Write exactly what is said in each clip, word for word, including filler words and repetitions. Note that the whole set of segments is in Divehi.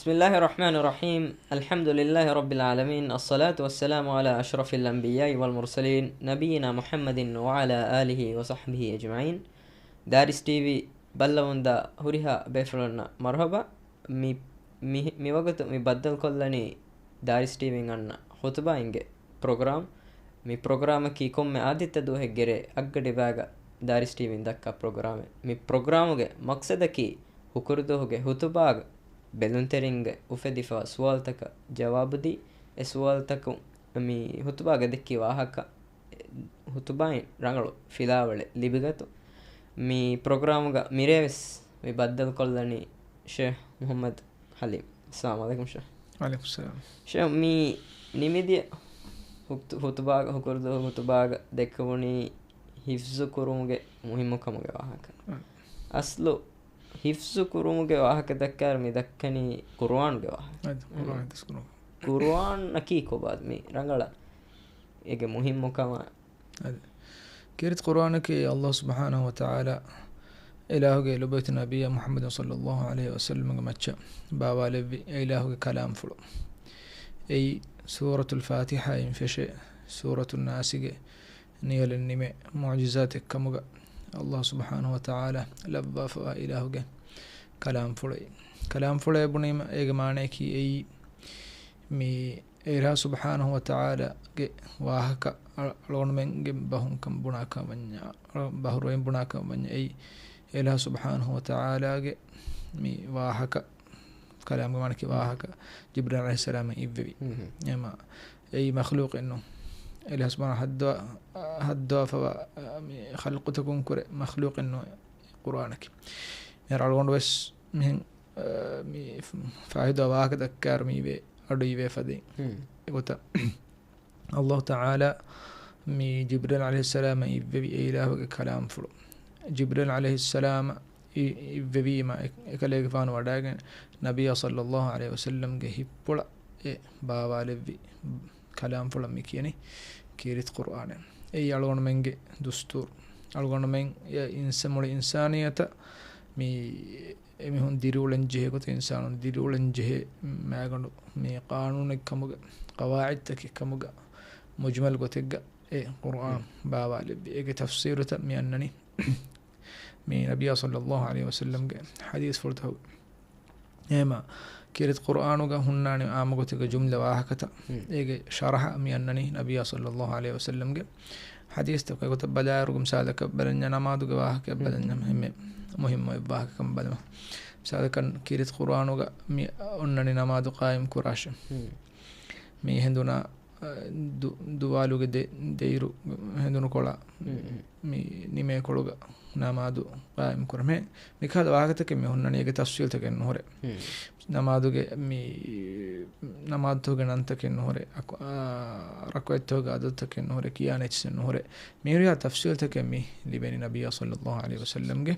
بسم الله الرحمن الرحيم. الحمد لله رب العالمين. الصلاة والسلام على أشرف الأنبياء والمرسلين نبينا محمد وعلى آله وصحبه أجمعين. ދާރިސް ޓީވީ ބައްލަވަންދާ ހުރިހާ ބޭފުޅުންނަށް މަރުޙަބާ. މި، މި، މިވަގުތު މި ބައްދަލުކޮށްލަނީ ދާރިސް ޓީވީން އަންނަ ޚުތުބާ އިނގޭ ޕްރޮގްރާމް. މި ޕްރޮގްރާމަކީ ކޮންމެ އާދިއްތަ ދުވަހެއްގެރޭ އަށްގަޑި ބައިގަ ދާރިސް ޓީވީން ދައްކާ ޕްރޮގްރާމެއް. މި ޕްރޮގްރާމުގެ މަޤްޞަދަކީ ހުކުރުދުވަހުގެ ޚުތުބާގަ ބެލުންތެރިންގެ އުފެދިފަ ސުވާލުތަކަށް ޖަވާބުދީ، އެ ސުވާލުތަކުން މި ޚުތުބާގަ ދެއްކި ވާހަކަ، ޚުތުބާއިން ރަނގަޅު ފިލާވަޅެއް ލިބިގަތު. މި ޕްރޮގްރާމުގަ މިރޭވެސް މި ބައްދަލުކޮށްލަނީ ޝޭޚް މުޙައްމަދު ޙަލީމް. އައްސަލާމު ޢަލައިކުމް ޝޭޚް. ވަޢަލައިކުމް އައްސަލާމް. ޝޭޚް، މި ނިމިދިޔަ ޚުތު-، ޚުތުބާގަ، ހުކުރުދުވަހު ޚުތުބާގަ ދެއްކެވުނީ ޙިފްޒު ކުރުމުގެ މުހިއްމުކަމުގެ ވާހަކަ. އަ. އަސްލު ޙިފްޒު ކުރުމުގެ ވާހަކަ ދައްކާއިރު މި ދައްކަނީ ޤުރުއާންގެ ވާހަކަ. އަދި، ޤުރުއާން ޙިފްޒު ކުރުމުގެ. ޤުރުއާނަކީ ކޮބާ މި ރަނގަޅަށް އޭގެ މުހިއްމުކަމާ؟ އަދި، ކީރިތި ޤުރުއާނަކީ ﷲ ސުބްޙާނަހޫ ވަތަޢާލާ އިލާހުގެ ލޮބުވެތި ނަބިއްޔާ މުޙައްމަދު ޞައްލައްލާހު ޢަލައިހި ވަސައްލަމްގެ މައްޗަށް ބާވާލެއްވި އެ އިލާހުގެ ކަލާމްފުޅު. އެއީ ސޫރަތުލް ފާތިޙާއިން ފެށޭ ސޫރަތު ނާސްގެ ނިޔަލެއް ނިމޭ މުޢުޖިޒާތެއް ކަމުގަ ﷲ ސުބްޙާނަހޫ ވަތަޢާލާ ލައްވާފަވާ އިލާހުގެ ކަލާމްފުޅެއް. ކަލާމްފުޅޭ ބުނީމަ އޭގެ މާނަޔަކީ އެއީ މި އެ އިލާހު ސުބްޙާނަހޫ ވަތަޢާލާގެ ވާހަކަ އަޅު-، އަޅުގަނޑުމެންގެ ބަހުންކަން ބުނާކަން ވަންޏާ، އަޅު-، ބަހުރުވައިން ބުނާކަން ވަންޏާ، އެއީ އެ އިލާހު ސުބްޙާނަހޫ ވަތަޢާލާގެ މި ވާހަކަ، ކަލާމްގެ މާނަކީ ވާހަކަ، ޖިބްރީލް ޢަލައިހިއްސަލާމަށް އިއްވެވި. ހުން، ހުން. އެމަ އެއީ މަޚްލޫޤެއް ނޫން. އެ އިލާހު ސުބްޙާނަހޫ ހައްދަވާ-، ހައްދަވާފަވާ މި ޚަލްޤުތަކުން ކުރެ މަޚްލޫޤެއް ނޫން ޤުރުއާނަކީ. މިހާރު އަޅުގަނޑު ވެސް މިހެން އާ، މި ފާހިދު ވާހަކަ ދައްކާއިރު މި އިވޭ، އަޑު އިވޭ ފަދައިން. ހުން. އެގޮތަށް ﷲ ތަޢާލާ މި ޖިބްރީލް ޢަލައިހިއްސަލާމަށް އިއްވެވި އެ އިލާހުގެ ކަލާމްފުޅު. ޖިބްރީލް ޢަލައިހިއްސަލާމަށް އި-، އިއްވެވީމަ އެ-، އެކަލޭގެފާނު ވަޑައިގެން ނަބިއްޔާ ޞައްލައްލާހު ޢަލައިހި ވަސައްލަމްގެ ހިތްޕުޅަށް އެ ބާވާލެއްވި ކަލާމްފުޅަށް މި ކިޔަނީ ކީރިތި ޤުރުއާނޭ. އެއީ އަޅުގަނޑުމެންގެ ދުސްތޫރު. އަޅުގަނޑުމެން އެ އިންސަ-، މުޅި އިންސާނިއްޔަތަށް މި އެމީހުން ދިރިއުޅެން ޖެހޭ ގޮތަށް، އިންސާނުން ދިރިއުޅެން ޖެހޭ މައިގަނޑު މި ޤާނޫނެއް ކަމުގަ، ޤަވާޢިދުތަކެއް ކަމުގަ، މުޖްމަލް ގޮތެއްގަ އެ ޤުރުއާން ހުން. ބާވާލެއްވި. އޭގެ ތަފްސީރުތައް މި އަންނަނީ މި ނަބިއްޔާ ޞައްލައްލާހު ޢަލައިހި ވަސައްލަމްގެ ޙަދީޘްފުޅުތަކުގަ. އެހެމަ ކީރިތި ޤުރުއާނުގަ ހުންނާނެ އާއްމު ގޮތެއްގަ ޖުމްލަ ވާހަކަތައް. ހުން. އޭގެ ޝަރަޙަ މި އަންނަނީ ނަބިއްޔާ ޞައްލައްލާހު ޢަލައިހި ވަސައްލަމްގެ ޙަދީޘްތައް. އެގޮތަށް ބަލާއިރު މިސާލަކަށް ބަލަންޏާ ނަމާދުގެ ވާހަކައަށް ބަލަންޏާ ހުން. އެންމެ މުހިއްމު އެއް ވާހަކަކަން ބަލަމާ. މިސާލަކަށް ކީރިތި ޤުރުއާނުގަ މި އޮންނަނީ ނަމާދު ޤާއިމް ކުރާށޭ. ހުން. މި ހެނދުނާ، އަ، ދު-، ދުވާލުގެ ދެ-، ދެއިރު ހެނދުނު ކޮޅާ ހުން، ހުން. މި ނިމޭ ކޮޅުގަ ނަމާދު ޤާއިމް ކުރަމޭ. މިކަހަލަ ވާހަކަތަކެއް މި ހުންނަނީ އޭގެ ތަފްސީލްތަކެއް ނުހުރެ. ހުން. ނަމާދުގެ މި ނަމާދުތަކުގެ ނަންތަކެއް ނުހުރެ، އަކު-، އާ، ރަކުޢަތްތަކުގެ ޢަދަދުތަކެއް ނުހުރެ، ކިޔާނެ އެއްޗިއްސެއް ނުހުރެ. މިހުރިހާ ތަފްސީލްތަކެއް މި ލިބެނީ ނަބިއްޔާ ޞައްލައްލާހު ޢަލައިހި ވަސައްލަމްގެ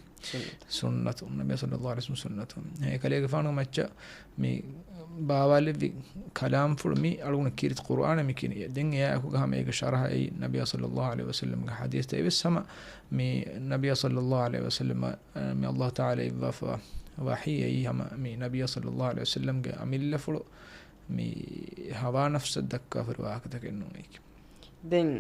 ސުންނަތު. ސުންނަތު. ނަބިއްޔާ ޞައްލައްލާހު ޢަލައިހި ވަސައްލަމް ސުންނަތު. އެކަލޭގެފާނުގެ މައްޗަށް މި ބާވާލެއްވި ކަލާމްފުޅު މި އަޅުގަނޑު ކީރިތި ޤުރުއާނޭ މި ކިޔަނީ. ދެން އެއާއެކުގަ ހަމަ އޭގެ ޝަރަޙަ އެއީ ނަބިއްޔާ ޞައްލައްލާހު ޢަލައިހި ވަސައްލަމްގެ ޙަދީޘްތައް. އެވެސް ހަމަ މި ނަބިއްޔާ ޞައްލައްލާހު ޢަލައިހި ވަސައްލަމަށް، މި ﷲ ތަޢާލާ އިއްވާފަވާ ވަޙީ އެއީ ހަމަ މި ނަބިއްޔާ ޞައްލައްލާހު ޢަލައިހި ވަސައްލަމްގެ އަމިއްލަފުޅު މި ހަވާ ނަފްސަށް ދައްކާފައި ވާހަކަތަކެއް ނޫން އެއީކީ. ދެން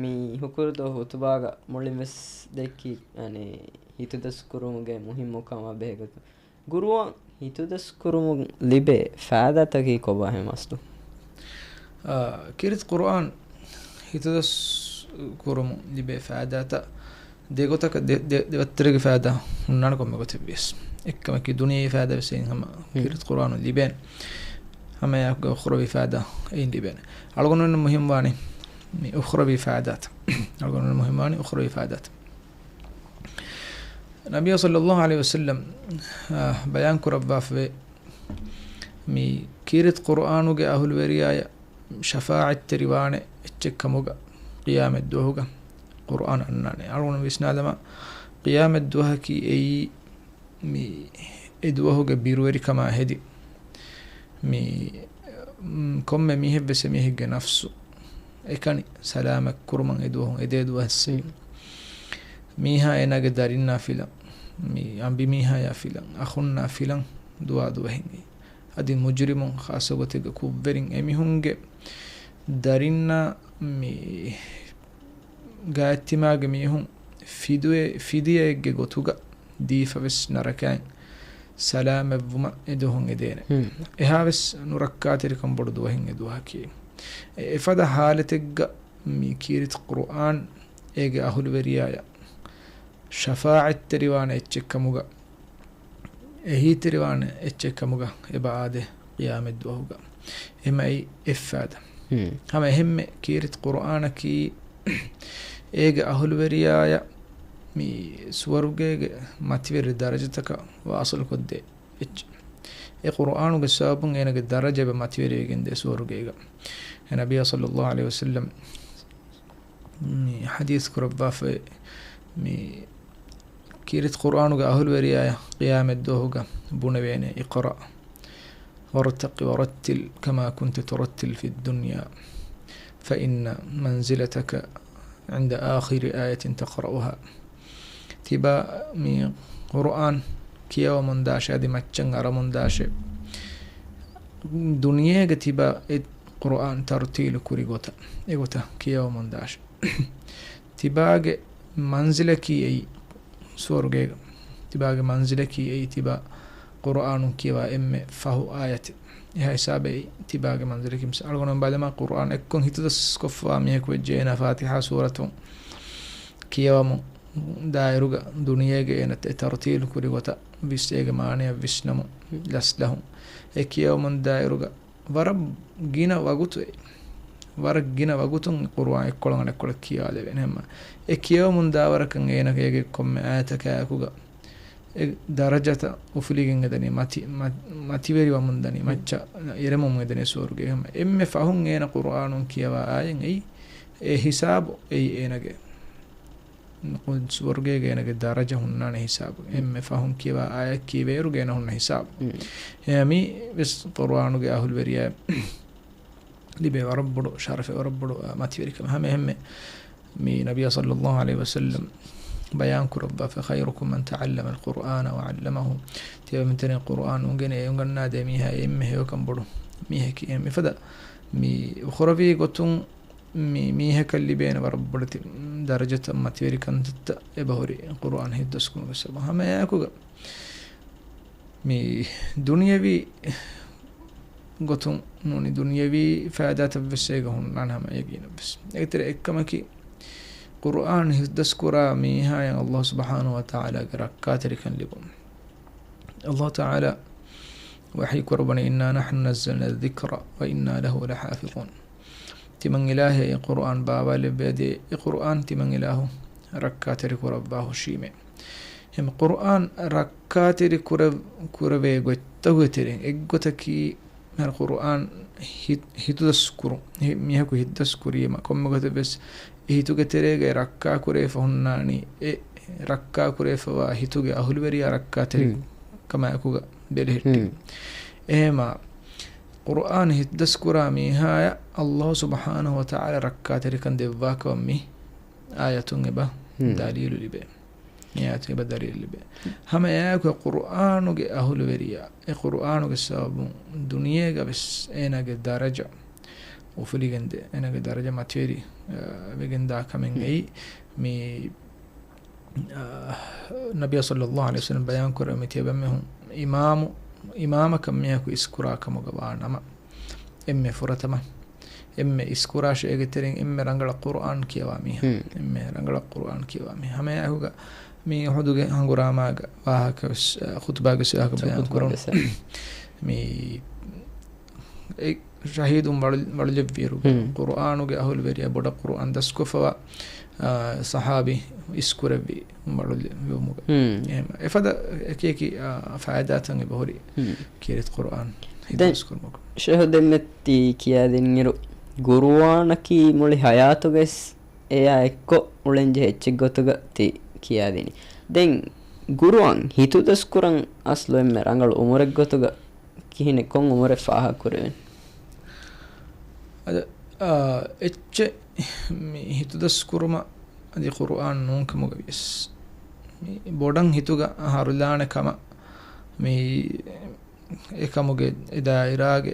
މި ހުކުރުދުވަހު ޚުތުބާގަ މުޅިން ވެސް ދެއްކި، އަނެއް، ހިތުދަސްކުރުމުގެ މުހިއްމުކަމާ ބެހޭގޮތުން. ގުރުއާން ހިތުދަސްކުރުމުން ލިބޭ ފައިދާތަކީ ކޮބާހޭ މަސްދު؟ އާ، ކީރިތި ޤުރުއާން ހިތުދަސްކުރުމުން ލިބޭ ފައިދާތައް ދެގޮތަކަށް ދެ-، ދެ-، ދެވައްތަރެއްގެ ފައިދާ ހުންނާނެ ކޮންމެ ގޮތެއް ވިޔަސް. އެއްކަމަކީ ދުނިޔެވީ ފައިދާ ވެސް އެއިން ހަމަ ހުން. ކީރިތި ޤުރުއާނުން ލިބޭނެ. ހަމައެއާއެކުގަ އުޚްރަވީ ފައިދާ އެއިން ލިބޭނެ. އަޅުގަނޑުމެންނަށް މުހިންމުވާނީ މި އުޚްރަވީ ފައިދާތައް. އަޅުގަނޑުމެންނަށް މުހިންމުވާނީ އުޚްރަވީ ފައިދާތައް. ނަބިއްޔާ ޞައްލައްލާހު ޢަލައިހި ވަސައްލަމް، އާ، ބަޔާން ކުރައްވާފަވޭ، މި ކީރިތި ޤުރުއާނުގެ އަހުލުވެރިޔާޔަށް ޝަފާޢަތްތެރިވާނެ އެއްޗެއް ކަމުގަ ޤިޔާމަތްދުވަހުގަ ޤުރުއާން އަންނާނެ. އަޅުގަނޑު ވިސްނާލަމާ، ޤިޔާމަތްދުވަހަކީ އެއީ މި އެ ދުވަހުގެ ބިރުވެރިކަމާ ހެދި، މި، މް، ކޮންމެ މީހެއްވެސް އެމީހެއްގެ ނަފްސު އެކަނި ސަލާމަތް ކުރުމަށް އެ ދުވަހު އެދޭ ދުވަހެއްސެއް. މީހާ އޭނާގެ ދަރިންނާ ފިލަން، މި އަނބިމީހާޔާ ފިލަން، އަޚުންނާ ފިލަން ދުވާ ދުވަހެއް. އަދި މުޖުރިމުން، ޚާއްޞަ ގޮތެއްގަ ކުށްވެރިން އެމީހުންގެ ދަރިންނާ މި ގާތްތިމާގެ މީހުން ފިދުއެ-، ފިދިޔައެއްގެ ގޮތުގަ ދީފަވެސް ނަރަކައިން ސަލާމަތްވުމަށް އެ ދުވަހުން އެދޭނެ. ހުން. އެހާވެސް ނުރައްކާތެރިކަން ބޮޑު ދުވަހެއް އެ ދުވަހަކީ. އެ-، އެފަދަ ހާލަތެއްގަ މި ކީރިތި ޤުރުއާން އޭގެ އަހުލުވެރިޔާޔަށް ޝަފާޢަތްތެރިވާނެ އެއްޗެއްކަމުގަ، އެހީތެރިވާނެ އެއްޗެއްކަމުގަ އެބަ އާދޭ ޤިޔާމަތްދުވަހުގަ. އެމައި އެއްފާދަ. ހުން. ހަމަ އެހެންމެ ކީރިތި ޤުރުއާނަކީ އޭގެ އަހުލުވެރިޔާޔަށް މި ސުވަރުގޭގެ މަތިވެރި ދަރަޖަތަކަށް ވާޞިލުކޮށްދޭ އެއްޗެއް. އެ ޤުރުއާނުގެ ސަބަބުން އޭނަގެ ދަރަޖަ އެބަ މަތިވެރިވެގެންދޭ ސުވަރުގޭގަ. އެ ނަބިއްޔާ ޞައްލައްލާހު ޢަލައިހި ވަސައްލަމް މި ޙަދީޘް ކުރައްވާފައި، މި ކީރިތި ޤުރުއާނުގެ އަހުލުވެރިޔާޔަށް ޤިޔާމަތްދުވަހުގަ ބުނެވޭނެ، اقرأ وارتق ورتل كما كنت ترتل في الدنيا فإن منزلتك عند آخر آية تقرأها. ތިބާ މި ޤުރުއާން ކިޔަވަމުންދާށޭ، އަދި މައްޗަށް އަރަމުންދާށޭ. ދުނިޔޭގަ ތިބާ އެ ޤުރުއާން ތަރުތީލު ކުރި ގޮތަށް، އެގޮތަށް ކިޔަވަމުންދާށޭ. ތިބާގެ މަންޒިލަކީ އެއީ ސުވަރުގޭގަ. ތިބާގެ މަންޒިލަކީ އެއީ ތިބާ ޤުރުއާނު ކިޔަވާ އެންމެ ފަހު އާޔަތެއް. އެހާ ހިސާބަށް އެއީ ތިބާގެ މަންޒިލަކީ. މިސާލު އަޅުގަނޑު ބަލަމާ، ޤުރުއާން އެއްކޮށް ހިތުދަސްކޮށްފަވާ މީހަކު ވެއްޖެ، އޭނާ ފާތިޙާ ސޫރަތުން ކިޔަވަމުން ދާއިރުގަ ދުނިޔޭގެ އޭނަ ތަރުތީލު ކުރި ގޮތަށް ވިސް، އޭގެ މާނަޔަށް ވިސްނަމުން ލަސްލަހުން. އެ ކިޔަވަމުން ދާއިރުގަ ވަރަށް ގިނަ ވަގުތު އެ، ވަރަށް ގިނަ ވަގުތުން ޤުރުއާން އެއްކޮޅަށް އަނެއްކޮޅަށް ކިޔާލެވޭނެ. ހަމަ އެ ކިޔަވަމުން ދާވަރަކަށް އޭނަ އޭގެ ކޮންމެ އާޔަތަކާއެކުގަ އެ ދަރަޖަތައް އުފުލިގެން އެދެނީ، މަތި-، މަ-، މަތިވެރިވަމުން ދަނީ، މައްޗަށް އެރެމުމުން އެދެނީ ސުވަރުގޭ. ހަމަ އެންމެ ފަހުން އޭނަ ޤުރުއާނުން ކިޔަވާ އާޔަތް އެއީ، އެ ހިސާބު އެއީ އޭނަގެ ސުވަރުގޭގަ އޭނަގެ ދަރަޖަ ހުންނާނެ ހިސާބު. އެންމެ ފަހުން ކިޔަވާ އާޔަތް ކީވޭއިރުގަ އޭނަ ހުންނަ ހިސާބު. އެހެން މި ވެސް ޤުރުއާނުގެ އަހުލުވެރިޔާ ލިބޭ ވަރަށް ބޮޑު ޝަރަފެއް، ވަރަށް ބޮޑު، އާ، މަތިވެރިކަމެއް. ހަމަ އެހެންމެ މި ނަބިއްޔާ ޞައްލައްލާހު ޢަލައިހި ވަސައްލަމް ބަޔާން ކުރައްވާފަ، "خيركم من تعلم القرآن وعلمه." ތިޔަބަމެންތެރިން ޤުރުއާން އުނގެނި، އެ އުނގަންނާދޭ މީހާ އެންމެ ހެޔޮކަން ބޮޑު މީހަކީ. އެ މިފަދަ މި އުޚްރަވީ ގޮތުން މި މީހަކަށް ލިބޭނެ ވަރަށް ބޮޑެތި ދަރަޖަތައް މަތިވެރިކަންތައްތައް އެބަހުރި ޤުރުއާން ހިތްދަސްކުރުމުގެ ސަބަބުން. ހަމަ އެއާއެކުގަ މި ދުނިޔަވީ ގޮތުން ނޫނީ، ދުނިޔަވީ ފައިދާތައް ވެސް އޭގަ ހުންނާނެ ހަމަ އޭގެ އިންނަ ވެސް. އޭގެތެރޭ އެއްކަމަކީ، ޤުރުއާން ހިތްދަސްކުރާ މީހާޔަށް ﷲ ސުބްޙާނަހޫ ވަތަޢާލާގެ ރައްކާތެރިކަން ލިބުން. ﷲ ތަޢާލާ ވަޙީ ކުރައްވަނީ، "إنا نحن نزلنا الذكر وإنا له لحافظون." ތިމަން އިލާހޭ އެ ޤުރުއާން ބާވާލެއްވި، އަދި އެ ޤުރުއާން ތިމަން އިލާހު ރައްކާތެރި ކުރައްވާ ހުށީމޭ. އެހެން ޤުރުއާން ރައްކާތެރި ކުރެ-، ކުރެވޭ ގޮތްތަކުގެ ތެރެއިން އެއްގޮތަކީ، މިހާރު ޤުރުއާން ހި-، ހިތުދަސްކުރުން، ހި-، މީހަކު ހިތްދަސް ކުރީމަ، ކޮންމެ ގޮތެއް ވެސް އެ ހިތުގެ ތެރޭގައި ރައްކާކުރެވިފަ ހުންނާނީ، އެ ރައްކާކުރެވިފަވާ ހިތުގެ އަހުލުވެރިޔާ ރައްކާތެރި ހުން. ކަމާއެކުގަ ބެލެހެއްޓި. ހުން. އެހެމާ، ޤުރުއާން ހިތްދަސްކުރާ މީހާޔަށް ﷲ ސުބްޙާނަހޫ ވަތަޢާލާ ރައްކާތެރިކަން ދެއްވާކަމަށް މި އާޔަތުން އެބަ ހުން. ދަލީލު ލިބޭ. މި އާޔަތުން އެބަ ދަލީލު ލިބޭ. ހަމަ އެއާއެކު ޤުރުއާނުގެ އަހުލުވެރިޔާ، އެ ޤުރުއާނުގެ ސަބަބުން ދުނިޔޭގަ ވެސް އޭނާގެ ދަރަޖަ އުފުލިގެންދޭ، އޭނާގެ ދަރަޖަ މަތިވެރި، އަ، ވެގެންދާ ކަމެއް ހުން. އެއީ މި އާ، ނަބިއްޔާ ޞައްލައްލާހު ޢަލައިހި ވަސައްލަމް ބަޔާން ކުރެއްވި ތިޔަބައިމީހުން އިމާމު، އިމާމަކަށް މީހަކު އިސްކުރާ ކަމުގަ ވާ ނަމަ، އެންމެ ފުރަތަމަ، އެންމެ އިސްކުރާށޭ އޭގެ ތެރެއިން އެންމެ ރަނގަޅަށް ޤުރުއާން ކިޔަވާ މީހާ. ހުން. އެންމެ ރަނގަޅަށް ޤުރުއާން ކިޔަވާ މީހާ. ހަމައެއާއެކުގަ މި އުޙުދުގެ ހަނގުރާމާގެ ވާހަކަ ވެސް، އަ، ޚުތުބާގެ ވެސް ވާހަކަ ބަޔާން ކުރަން. މި އެ ޝަހީދުން ވަޅު-، ވަޅުލެއްވިއިރު، ހުން. ޤުރުއާނުގެ އަހުލުވެރިޔާ ބޮޑަށް ޤުރުއާން ދަސްކޮށްފަވާ، އާ، ޞަޙާބީ އިސްކުރެއްވި ވަޅުލެއްވުމުގަ. ހުން. އެހެން އެފަދަ އެކި އެކި، އާ، ފައިދާތައް އެބަހުރި ހުން. ކީރިތި ޤުރުއާން ދެން ހިތްދަސްކުރުމުގަ. ޝޭޚް ދެންމެ ތި ކިޔާދިންއިރު، ޤުރުއާނަކީ މުޅި ޙަޔާތުގައި ވެސް އެއާ އެއްކޮށް އުޅެންޖެހޭ އެއްޗެއް ގޮތުގަ ތި ކިޔާދިނީ. ދެން ޤުރުއާން ހިތުދަސްކުރަން އަސްލު އެންމެ ރަނގަޅު އުމުރެއް ގޮތުގަ ކިހިނެއް ކޮން އުމުރެއް ފާހަގަކުރެވެން؟ އަދަ، އާ، އެއްޗެއް މި ހިތުދަސްކުރުމަށް އަދި ޤުރުއާން ނޫންކަމުގަ ވިޔަސް، މި ބޮޑަށް ހިތުގަ ހަރުލާނެ ކަމަށް މި އެކަމުގެ އެ ދާއިރާގެ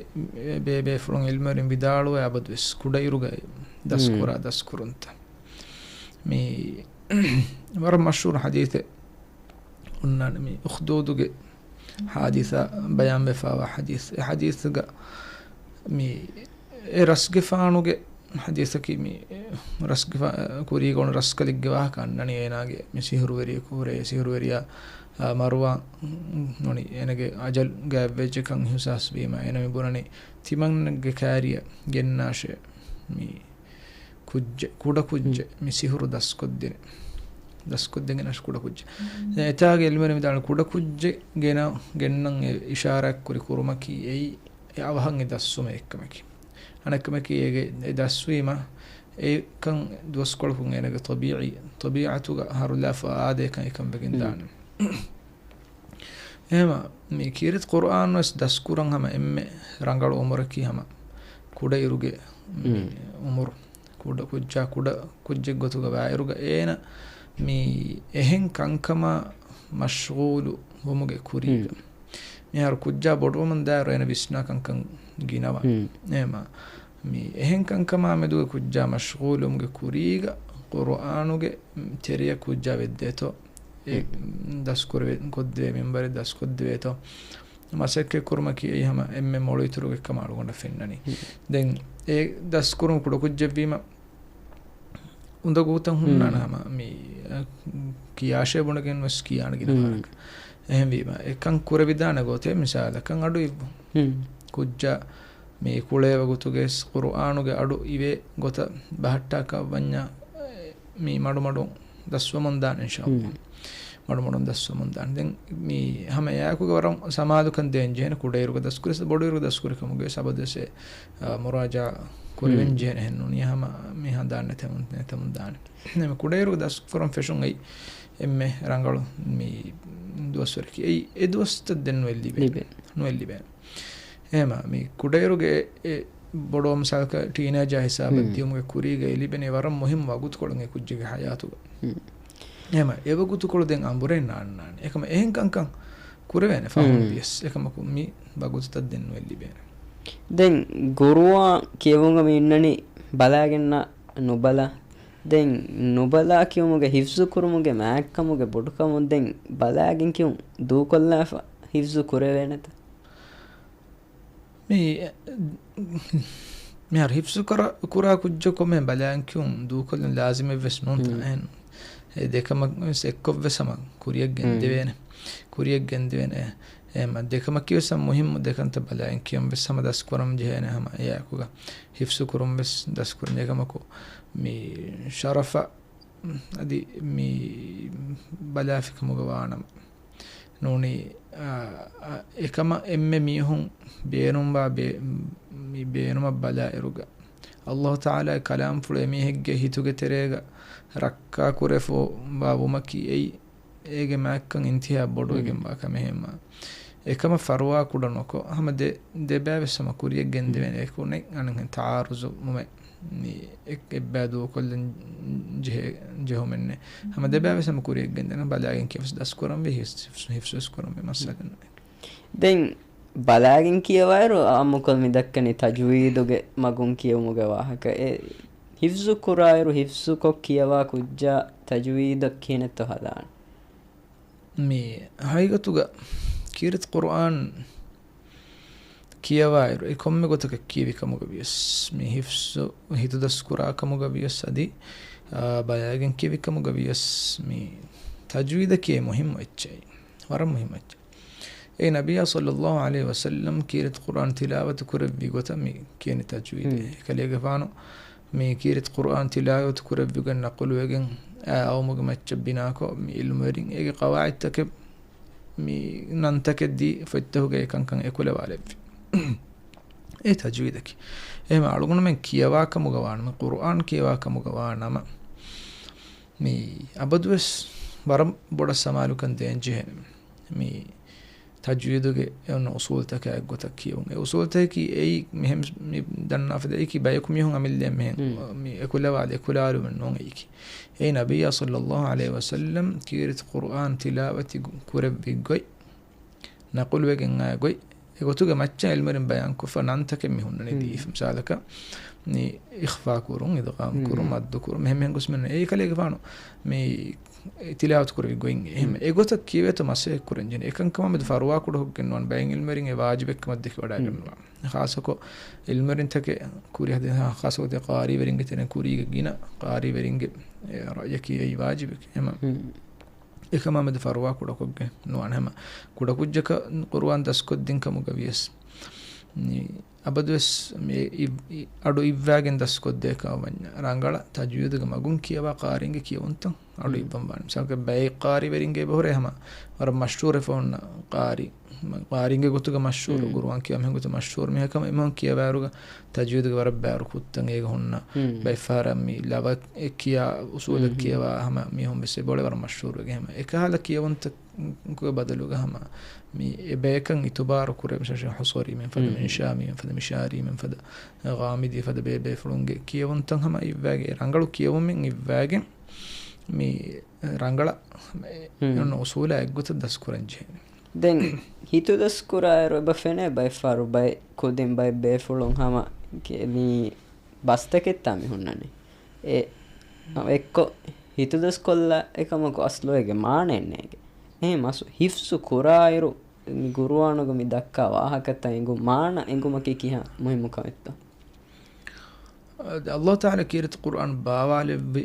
ބޭބޭފުޅުން އިލްމުވެރިން ވިދާޅުވޭ އަބަދުވެސް ކުޑައިރުގައި ދަސްކުރާ ދަސްކުރުންތައް. މި ވަރަށް މަޝްހޫރު ޙަދީޘެއް އޮންނާނެ މި އުޚްދޫދުގެ ޙާދިސާ ބަޔާންވެފާވާ ޙަދީޘް. އެ ޙަދީޘްގަ މި އެ ރަސްގެފާނުގެ ޙަދީޘަކީ މި ރަސްގެފާ-، ކުރީގަ އޮން ރަސްކަލެއްގެ ވާހަކަ އަންނަނީ އޭނާގެ މި ސިހުރުވެރިޔަކު ހުރެ، ސިހުރުވެރިޔާ، އާ، މަރުވާން ނޫނީ އޭނާގެ އަޖަލް ގާތްވެއްޖެކަން އިޙުސާސް ވީމަ އޭނާ މި ބުނަނީ ތިމަންނެއްގެ ކާރިއަށް ގެންނާށޭ މި ކުއްޖެއް، ކުޑަ ކުއްޖެއް މި ސިހުރު ދަސްކޮށްދިނެ. ދަސްކޮށްދެން ގެނަސް ކުޑަ ކުއްޖެއް. އެތާގެ އިލްމުވެރިން ވިދާޅު ކުޑަ ކުއްޖެއް ގެނަ-، ގެންނަން އެ އިޝާރާތްކުރި ކުރުމަކީ އެއީ އެ އަވަހަށް އެ ދަސްވުމެއް އެއްކަމަކީ. އަނެއްކަމަކީ އޭގެ އެ ދަސްވީމަ އެކަން ދުވަސްކޮޅަކުން އޭނަގެ ޠަބީޢީ، ޠަބީޢަތުގަ ހަރުލާފަ އާދޭކަން އެކަން ވެގެން ދާނެ. އެހެމަ މި ކީރިތި ޤުރްއާން ވެސް ދަސްކުރަން ހަމަ އެންމެ ރަނގަޅު އުމުރަކީ ހަމަ ކުޑައިރުގެ މި އުމުރު. ކުޑަ ކުއްޖާ ކުޑަ ކުއްޖެއް ގޮތުގަ ވާއިރުގަ އޭނަ މި އެހެން ކަންކަމާ މަޝްޣޫލު ވުމުގެ ކުރީގަ. މިހާރު ކުއްޖާ ބޮޑުވަމުން ދާއިރު އޭނަ ވިސްނާ ކަންކަން ގިނަވާ. އެހެމަ މި އެހެން ކަންކަމާ މެދުގަ ކުއްޖާ މަޝްޣޫލުވުމުގެ ކުރީގަ ޤުރުއާނުގެ ތެރެޔަށް ކުއްޖާ ވެއްދޭތޯ، އެ ދަސްކުރެވެ-، ކޮށްދެވޭ މިންވަރެއް ދަސްކޮށްދެވޭތޯ، މަސައްކަތް ކުރުމަކީ އެއީ ހަމަ އެންމެ މޮޅު އިތުރު އެއްކަމަށް އަޅުގަނޑަށް ފެންނަނީ. ދެން އެ ދަސްކުރުން ކުޑަކުއްޖެއްވީމަ، އުނދަގޫތައް ހުންނާނެ ހަމަ މި، އަ، ކިޔާށޭ ބުނެގެން ވެސް ކިޔާނެ ގިނަ ފަހަރަކަށް. އެހެންވީމަ، އެކަން ކުރެވިދާނެ ގޮތެއް މިސާލަކަށް އަޑު އިއްވުން. ކުއްޖާ މި ކުޅޭ ވަގުތުގެ ޤުރުއާނުގެ އަޑު އިވޭ ގޮތަށް ބަހައްޓާކަށް ވަންޏާ، މި މަޑުމަޑުން ދަސްވަމުން ދާނެ އިންޝާﷲ. މަޑުމަޑުން ދަސްވަމުން ދާނެ. ދެން މި ހަމަ އެއާއެކުގަ ވަރަށް ސަމާލުކަން ދޭން ޖެހޭނެ ކުޑައިރުގަ ދަސްކުރި، ބޮޑުއިރުގަ ދަސްކުރި ކަމުގަ ސަބަދުވެސް، އަ، މުރާޖާ ކުރެވެން ޖެހޭނެ ހެން ނޫނީ ހަމަ މި ހަނދާން ނެތެމުން، ނެތެމުން ދާނެ. ކުޑައިރުގަ ދަސްކުރަން ފެށުން އެއީ އެންމެ ރަނގަޅު މި ދުވަސްވަރަކީ. އެއީ އެ ދުވަސްތައް ދެން ނުއެއް ލިބޭ. ނުއެއް ލިބޭނެ. އެހެމަ މި ކުޑައިރުގެ އެ ބޮޑު މިސާލަކަށް ޓީނޭޖާ ހިސާބަށް ދިޔުމުގެ ކުރީގައި ލިބެނީ ވަރަށް މުހިންމު ވަގުތުކޮޅެއް އެ ކުއްޖެއްގެ ހަޔާތުގަ. އެހެމަ އެ ވަގުތުކޮޅު ދެން އަނބުރެން ނާންނާނެ. އެކަމަ އެހެން ކަންކަން ކުރެވޭނެ ފަހުން ވިޔަސް. އެކަމަކު މި ވަގުތުތައް ދެން ނުއެއް ލިބޭނެ. ދެން ޤުރުއާން ކިޔެވުމުގަ މި އިންނަނީ ބަލާގެންނާ ނުބަލާ. ދެން ނުބަލާ ކިޔުމުގެ ހިފްޒު ކުރުމުގެ މާތްކަމުގެ ބޮޑުކަމުން ދެން ބަލާގެން ކިޔުން ދޫކޮށްލާފަ ހިފްޒު ކުރެވޭނެތަ؟ މި، މިހާރު ހިފްޒު ކުރާ، ކުރާ ކުއްޖަކު މެ ބަލާން ކިޔުން ދޫކޮށްލުން ލާޒިމެއް ވެސް ނޫންތަ؟ އެހެން އެ ދެކަމަށް ވެސް އެއްކޮށް ވެސް ހަމަ ކުރިޔަށް ގެންދެވޭނެ. ކުރިޔަށް ގެންދެވޭނެ. އެ، އެ، މަ، ދެކަމަކީ ވެސް ހަމަ މުހިއްމު ދެކަންތައް ބަލާން ކިޔުން ވެސް ހަމަ ދަސްކުރަން ޖެހޭނެ ހަމަ އެއާއެކުގަ. ހިފްޒު ކުރުން ވެސް ދަސްކުރަން ޖެހޭ ކަމަކު މި ޝަރަފަށް އަދި މި ބަލާފިކަމުގަ ވާނަމަ. ނޫނީ، އާ، އާ، އެކަމަށް އެންމެ މީހުން ބޭނުންވާ ބޭ-، މި ބޭނުމަށް ބަލާއިރުގަ، އައްލާހު ތަޢާލާގެ ކަލާމްފުޅު އެމީހެއްގެ ހިތުގެ ތެރޭގަ ރައްކާކުރެފަ ވާ ވުމަކީ އެއީ އޭގެ މާތްކަން އިންތިހާ ބޮޑުވެގެންވާ ކަމެއް ހެންމާ. އެކަމަށް ފަރުވާ ކުޑަ ނުކޮށް، ހަމަ ދެ-، ދެބައިވެސް ހަމަ ކުރިޔަށް ގެންދެވޭނެ އެކު ނެތް އަނެއްހެން ތަޢާރުޒު ވުމެއް. މި އެ-، އެއްބައި ދޫކޮށްލަން ޖެހޭ-، ޖެހުމެއްނެއް. ހަމަ ދެބައިވެސް ހަމަ ކުރިޔަށް ގެންދެވޭނެ ބަލާގެން ކިޔަވެސް ދަސްކުރަންވީ ހިފް-، ހިފް-، ހިފްޒުވެސް ކުރަންވީ މައްސަލައެއް ނޫނޭ. ދެން ބަލާގެން ކިޔަވާއިރު އާއްމުކޮށް މި ދައްކަނީ ތަޖްވީދުގެ މަގުން ކިޔެވުމުގެ ވާހަކަ. އެ ހިފްޒު ކުރާއިރު ހިފްޒުކޮށް ކިޔަވާ ކުއްޖާ ތަޖްވީދަށް ކިހިނެއްތޯ ހަދާނެ؟ މި ހަގީގަތުގަ ކީރިތި ޤުރުއާން ކިޔަވާއިރު އެ ކޮންމެ ގޮތަކަށް ކިޔެވި ކަމުގަ ވިޔަސް، މި ހިފްޒު ހިތުދަސްކުރާ ކަމުގަ ވިޔަސް އަދި، އާ، ބަލާގެން ކިޔެވި ކަމުގަ ވިޔަސް މި ތަޖްވީދަކީ މުހިއްމު އެއްޗެއް. ވަރަށް މުހިއްމު އެއްޗެއް. އެ ނަބިއްޔާ ޞައްލައްލާހު ޢަލައިހި ވަސައްލަމް ކީރިތި ޤުރުއާން ތިލާވަތު ކުރެއްވި ގޮތަށް މި ކިޔަނީ ތަޖްވީދޭ. އެކަލޭގެފާނު މި ކީރިތި ޤުރުއާން ތިލާވަތު ކުރެއްވިގެން ނަޤުލުވެގެން އައުމުގެ މައްޗަށް ބިނާކޮށް، މި ޢިލްމުވެރިން އޭގެ ޤަވާޢިދުތަކެއް މި ނަންތަކެއް ދީ ފޮތްތަކުގައި އެކަންކަން އެކުލަވާލެއްވި. އެ ތަޖްވީދަކީ. އެހެން އަޅުގަނޑުމެން ކިޔަވާ ކަމުގަ ވާނަމަ، ޤުރުއާން ކިޔަވާ ކަމުގަ ވާނަމަ، މި އަބަދުވެސް ވަރަށް ބޮޑަށް ސަމާލުކަން ދޭން ޖެހޭނެ. މި ތަޖްވީދުގެ އެ އޮންނަ އުސޫލުތަކާ އެއްގޮތަށް ކިޔެވުން. އެ އުސޫލުތަކަކީ އެއީ މިހެން މި ދަންނާފަދަ އެކި ބަޔަކު މީހުން އަމިއްލައަށް މިހެން މި އެކުލަވާލި އެކުލާލުމެއް ނޫން އެއީކީ. އެއީ ނަބިއްޔާ ޞައްލައްލާހު ޢަލައިހި ވަސައްލަމް ކީރިތި ޤުރުއާން ތިލާވަތު ކުރެއްވި ގޮތް، ނަޤުލުވެގެން އާ ގޮތް، އެގޮތުގެ މައްޗަށް އިލްމުވެރިން ބަޔާންކޮށްފަ ނަންތަކެއް މި ހުންނަނީ ދީފަ. މިސާލަކަށް، މި އިޚްފާ ކުރުން، އިދްޣާމް ކުރުން، މައްދު ކުރުން، މިހެން މިހެން ގޮސް މި ހުންނަނީ. އެއީ ކަލޭގެފާނު މި ތިލާވަތު ކުރެވި ގޮތް. އެހެން އެގޮތަށް ކިޔަވޭތޯ މަސައްކަތް ކުރަން ޖެހޭނެ. އެކަންކަމާ މެދު ފަރުވާ ކުޑަކޮށްގެން ނުވާން ބައެއް އިލްމުވެރިން އެ ވާޖިބެއްކަމަށް ދެކިވަޑައިގަންނަވާ. ޚާއްޞަކޮށް އިލްމުވެރިންތަކެއް ކުރި ހަދީސް، ޚާއްޞަކޮށް ޤާރީވެރިންގެ ތެރެއިން ކުރީގެ ގިނަ ޤާރީވެރިންގެ އެ ރައްޔަކީ އެއީ ވާޖިބެކޭ. އެހެމަ އެކަމާ މެދު ފަރުވާ ކުޑަކޮށްގެން ނުވާނެ. ހަމަ ކުޑަކުއްޖަކަށް ޤުރުއާން ދަސްކޮށްދިން ކަމުގަ ވިޔަސް، މި އަބަދުވެސް މި އި-، އި-، އަޑު އިއްވާގެން ދަސްކޮށްދޭ ކަމަށް ވަންޏާ، ރަނގަޅަށް ތަޖްވީދުގެ މަގުން ކިޔަވާ ޤާރީންގެ ކިޔަވުންތައް އަޑު އިއްވަން ވާނެ. މިސާލަކަށް ބައެއް ޤާރީވެރިންގެ އެބަހުރޭ ހަމަ ވަރަށް މަޝްހޫރެއް ފަހުންނަ ޤާރީ، މަ-، ޤާރީންގެ ގޮތުގަ މަޝްހޫރު، ޤުރުއާން ކިޔަވާ މީހުން ގޮތު މަޝްހޫރު މީހަކަށް އެމީހުން ކިޔަވާއިރުގަ ތަޖްވީދުގެ ވަރަށް ބާރު ޚުއްޠަ އޭގަ ހުންނަ، ބައެއްފަހަރަށް މި ލަވަ އެ ކިޔާ އުސޫލެއް ކިޔަވާ ހަމަ މީހުން ވެސް އެބައުޅޭ ވަރަށް މަޝްހޫރުވެގެން. ހަމަ އެކަހަލަ ކިޔަވުންތައް ކު-، ބަދަލުގަ ހަމަ މި އެބަޔަކަށް އިތުބާރު ކުރެވޭ މިސާލަށް ހުސޫރީމެން ފަދަ، ހުން. މި ހިޝާމީމެން ފަދަ، މި ޝާރީމެން ފަދަ، ޣާމިދީ ފަދަ ބޭބޭފުޅުންގެ ކިޔަވުންތައް ހަމަ އިއްވާގެ، ރަނގަޅު ކިޔަވުމެއް އިއްވާގެ، މި ރަނގަޅަށް ހަމަ އެ ހުން. އެ އޮންނަ އުސޫލާ އެއްގޮތަށް ދަސްކުރަން ޖެހޭނެ. ދެން ހިތުދަސްކުރާއިރު އެބަ ފެނޭ ބައެއްފަހަރު ބައެއް ކުދިން ބައެއް ބޭފުޅުން ހަމަ ކެ-، މި ބަސްތަކެއްތާ މި ހުންނަނީ. އެ، އެއްކޮށް ހިތުދަސްކޮށްލާ އެކަމަކު އަސްލު އޭގެ މާނައެއް ނޭގެ. އެހެން މަސް ހިފްޒު ކުރާއިރު މި ޤުރުއާނުގަ މި ދައްކާ ވާހަކަތައް އެނގު މާނަ އެނގުމަކީ ކިހާ މުހިއްމު ކަމެއްތޯ؟ އަދި އައްލާހު ތަޢާލާ ކީރިތި ޤުރުއާން ބާވާލެއްވި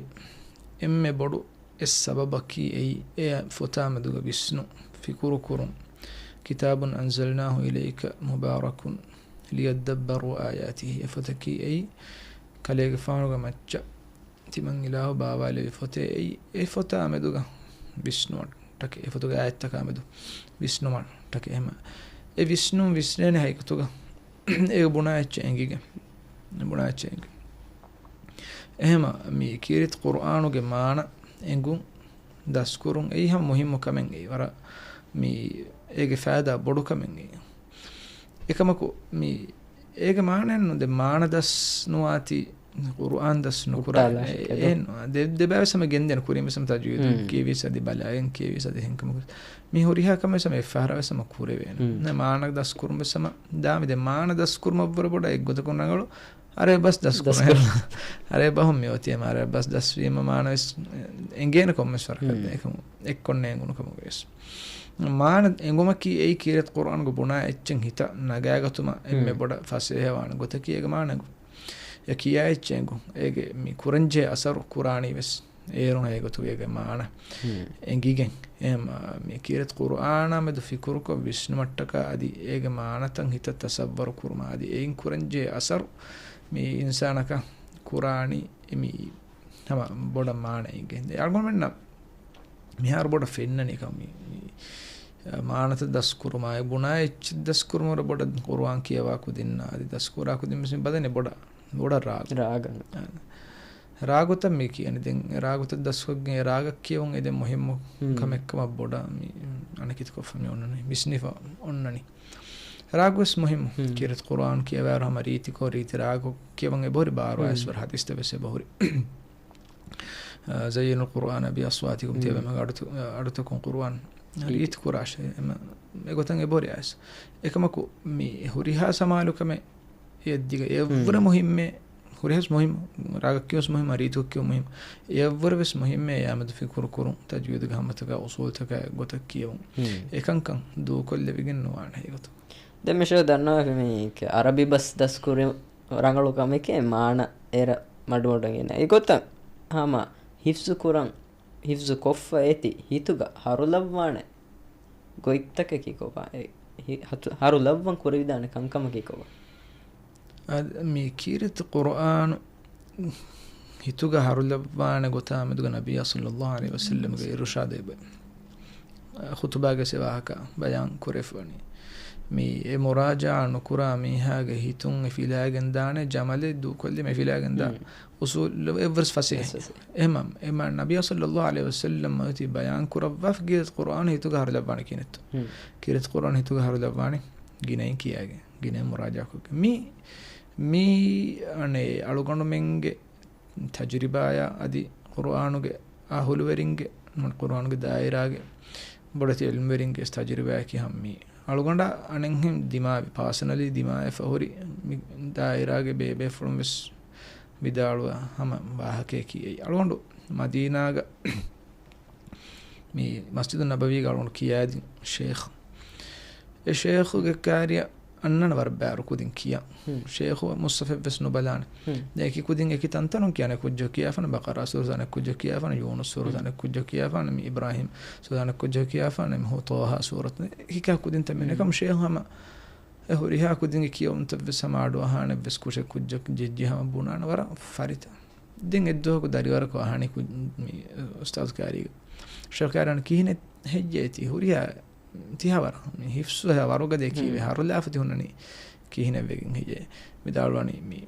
އެންމެ ބޮޑު އެއް ސަބަބަކީ އެއީ އެ ފޮތާ މެދުގަ ވިސްނު ފިކުރު ކުރުން. كتاب أنزلناه إليك مبارك ليدبروا آياته. އެ ފޮތަކީ އެއީ ކަލޭގެފާނުގެ މައްޗަށް ތިމަން އިލާހު ބާވާލެވި ފޮތެއް އެއީ، އެ ފޮތާ މެދުގަ ވިސްނުމަށްޓަކައި، އެ ފޮތުގެ އާޔަތްތަކާ މެދު ވިސްނުމަށްޓަކައި. އެހެމަ އެ ވިސްނުން ވިސްނޭނެ ހަގީގަތުގަ އޭގެ ބުނާ އެއްޗެއް އެނގިގެން. ބުނާ އެއްޗެއް އެނގިގެން. އެހެމަ މި ކީރިތި ޤުރުއާނުގެ މާނަ އެނގުން ދަސްކުރުން އެއީ ހަމަ މުހިއްމު ކަމެއް އެއީ. ވަރަށް މި އޭގެ ފައިދާ ބޮޑު ކަމެއް އެއީ. އެކަމަކު، މި އޭގެ މާނައެއް ނު، ދެ މާނަ ދަސް ނުވާތީ ޤުރުއާން ދަސް ނުކުރާ. ހުއްޓާލާ އެ، ޝަކެދޯ. އެ ނު، ދެ، ދެބައިވެސް ހަމަ ގެންދޭނެ ކުރިން ވެސް ހަމަ ތަޖްވީދުން ހުން. ކިޔެވިޔަސް އަދި ބަލައިގެން ކިޔެވިޔަސް އަދި ހެންކަމުގެ. މި ހުރިހާ ކަމެއް ވެސް ހަމަ އެއްފަހަރަށް ވެސް ހަމަ ކުރެވޭނެ. ހުން. މާނަ ދަސް ކުރުން ވެސް ހަމަ ދާ މި ދެ މާނަ ދަސް ކުރުމަށްވުރެ ބޮޑަށް އެއްގޮތަކުން ރަނގަޅު. އަރަބި ބަސް ދަސް ދަސް ކުރުން. ކުރުން. އަރަބި ބަހުން މި އޮތީ ހަމަ އަރަބި ބަސް ދަސްވީމަ މާނަ ވެސް އެނގޭނެ ކޮންމެސް ވަރަކަށް. ހުން. އެކަމު އެއްކޮށް ނޭނގުނު ކަމުގައި ވެސް. މާނަ އެނގުމަކީ އެއީ ކީރިތި ޤުރުއާނުގެ ބުނާ އެއްޗެއް ހިތަށް ނަގާގަތުމަށް އެންމެ ހުން. ބޮޑަށް ފަސޭހަވާނެ ގޮތަކީ އޭގެ މާނަ އެނގުން. އެ ކިޔާ އެއްޗެއް އެނގުން. އޭގެ މި ކުރަންޖެހޭ އަސަރު ކުރާނީ ވެސް އޭރުން އެގޮތުގައި އޭގެ މާނަ ހުން. އެނގިގެން. އެހެމަ މި ކީރިތި ޤުރުއާނާ މެދު ފިކުރުކޮށް ވިސްނުމަށްޓަކާ އަދި އޭގެ މާނަތައް ހިތަށް ތަޞައްވަރު ކުރުމާ އަދި އެއިން ކުރަންޖެހޭ އަސަރު މި އިންސާނަކަށް ކުރާނީ މި ހަމަ ބޮޑަށް މާނައެއްގެ. ދެ އަޅުގަނޑުމެންނަށް މިހާރު ބޮޑަށް ފެންނަނީ ކަމީ، މި، މި، މާނަތައް ދަސްކުރުމާއި ބުނާ އެއްޗެއް ދަސްކުރުމަށް ބޮޑަށް ޤުރުއާން ކިޔަވާ ކުދިންނާ އަދި ދަސްކުރާ ކުދިން ވެސް މި ބަލަނީ ބޮޑަށް، ބޮޑަށް ރާގު. ރާގަށް. އާ. ރާގުތައް މި ކިޔަނީ. ދެން ރާގުތައް ދަސްކޮށްގެން ރާގަށް ކިޔެވުން އެދެން މުހިއްމު ހުން. ކަމެއްކަމަށް ބޮޑަށް މި އަނެކިތަކޮށްފަ މި އޮންނަނީ. ވިސްނިފަ އޮންނަނީ. ރާގުވެސް މުހިއްމު. ހުން. ކީރިތި ޤުރުއާން ކިޔަވާއިރު ހަމަ ރީތިކޮށް، ރީތި ރާގު ކިޔަވަން އެބަހުރި ބާރު ހުން. އައިސް ވަރަށް ހަދީސްތައް ވެސް އެބަހުރި. އާ، زينوا القرآن بأصواتكم ހުން. ތިޔަބަމަގ އަޑުތަ-، އަޑުތަކުން ޤުރުއާން ރީތި. ރީތި ކުރާށޭ. އެމަ-، އެގޮތަށް އެބަހުރި އައިސް. އެކަމަކު މި ހުރިހާ ސަމާލުކަމެއް އެއަށްދިގަ އެއަށްވުރެ ހުން. މުހިއްމޭ، ހުރިހާސް މުހިއްމު، ރާގަށް ކިޔުންސް މުހިއްމު، ރީތިކޮށް ކިޔުން މުހިއްމު. އެއަށްވުރެ ވެސް މުހިއްމޭ އެއާމެދު ފިކުރު ކުރުން، ތަޖްވީދުގެ ހަމަތަކާ އުސޫލުތަކާ ގޮތަށް ކިޔެވުން. ހުން. އެކަންކަން ދޫކޮށްލެވިގެން ނުވާނެ ހަގީގަތު. ދެން މިޝާ ދަންނަވާފި މީ އަރަބި ބަސް ދަސްކުރި ރަނގަޅު ކަމެކޭ މާނަ އެރަ މަޑުމަޑުން އިންނަ. އެގޮތަށް ހަމަ ހިފްޒު ކުރަން، ހިފްޒު ކޮށްފަ އޭތި ހިތުގަ ހަރުލައްވާނެ ގޮތްތަކަކީ ކޮބާ؟ އެ ހި-، ހަތު-، ހަރުލައްވަން ކުރެވިދާނެ ކަންކަމަކީ ކޮބާ؟ އަދި މި ކީރިތި ޤުރުއާނު ހިތުގަ ހަރުލައްވާނެ ގޮތާ މެދުގަ ނަބިއްޔާ ޞައްލައްލާހު ޢަލައިހި ވަސައްލަމްގެ އިރުޝާދެއް އެބަ ޚުތުބާގެ ސެ ވާހަކަ ބަޔާން ކުރެފަވަނީ. މި އެ މުރާޖަޢާ ނުކުރާ މީހާގެ ހިތުން އެ ފިލާގެން ދާނެ ޖަމަލެއް ދޫކޮށްލީމަ އެ ފިލާގެން ދާ ހުން. އުސޫލު އެއްވެސް ފަސޭހަ. ފަސޭހަ. އެހެމަ، އެމަ ނަބިއްޔާ ޞައްލައްލާހު ޢަލައިހި ވަސައްލަމް އޮތީ ބަޔާން ކުރައްވާފަ ކީރިތި ޤުރުއާން ހިތުގަ ހަރުލައްވާނެ ކިހިނެއްތޯ؟ ހުން. ކީރިތި ޤުރުއާން ހިތުގަ ހަރުލައްވާނެ ގިނައިން ކިޔާގެން، ގިނައިން މުރާޖަޢާ ކޮށްގެން. މި، މި އަނެއް އަޅުގަނޑުމެންގެ ތަޖުރިބާޔާ އަދި ޤުރުއާނުގެ އަހުލުވެރިންގެ، ނޫން ޤުރުއާނުގެ ދާއިރާގެ ބޮޑެތި ޢިލްމުވެރިންގެ ތަޖުރިބާޔަކީ ހަމަ މި އަޅުގަނޑަށް އަނެއްހެން ދިމާވި، ޕާސަނަލީ ދިމާވެފަ ހުރި މި ދާއިރާގެ ބޭބޭފުޅުން ވެސް ވިދާޅުވާ ހަމަ ވާހަކަޔަކީ އެއީ. އަޅުގަނޑު މަދީނާގަ މި މަސްޖިދު ނަބަވީގަ އަޅުގަނޑު ކިޔާދިން ޝޭޚް. އެ ޝޭޚުގެ ކާރިއަށް އަންނަން ވަރަށް ބާރު ކުދިން ކިޔަން. ޝޭޚު މުޞްޙަފެއް ވެސް ނުބަލާނެ. ދެން އެކި ކުދިން އެކި ތަންތަނުން ކިޔާނެ ކުއްޖަކު ކިޔާފާނެ، ބަޤަރާ ސޫރަތު އަނެއް ކުއްޖަކު ކިޔާފާނެ، ޔޫނުސް ސޫރަތު އަނެއް ކުއްޖަކު ކިޔާފާނެ، މި އިބްރާހީމް ސޫރަތު އަނެއް ކުއްޖަކު ކިޔާފާނެ، މި ހޫ ޠާހާ ސޫރަތު އެކިކާ ކުދިން ތަން މި ނަކަމު ޝޭޚު ހަމަ އެ ހުރިހާ ކުދިންގެ ކިޔަވަންތައް ވެސް ހަމަ އަޑު އަހާނެ ވެސް ކުށެއް ކުއްޖަކު ޖެއްޖި ހަމަ ބުނާނެ ވަރަށް ފަރިތަ. ދެން އެއްދުވަހަކު ދަރިވަރަކު އަހަނީ ކު-، މި އުސްތާޛު ކާރީގަ. ޝޭޚް ކާރީ ކިހިނެއް ހެއްޔޭ ތި ހުރިހާ ތިހާވަރަށް މި ހިފްޒު ވަރުގަދޭ ކީވެ ހަރުލާފަ ތި ހުންނަނީ ކިހިނެއް ވެގެން ހެއްޔޭ؟ ވިދާޅުވަނީ މި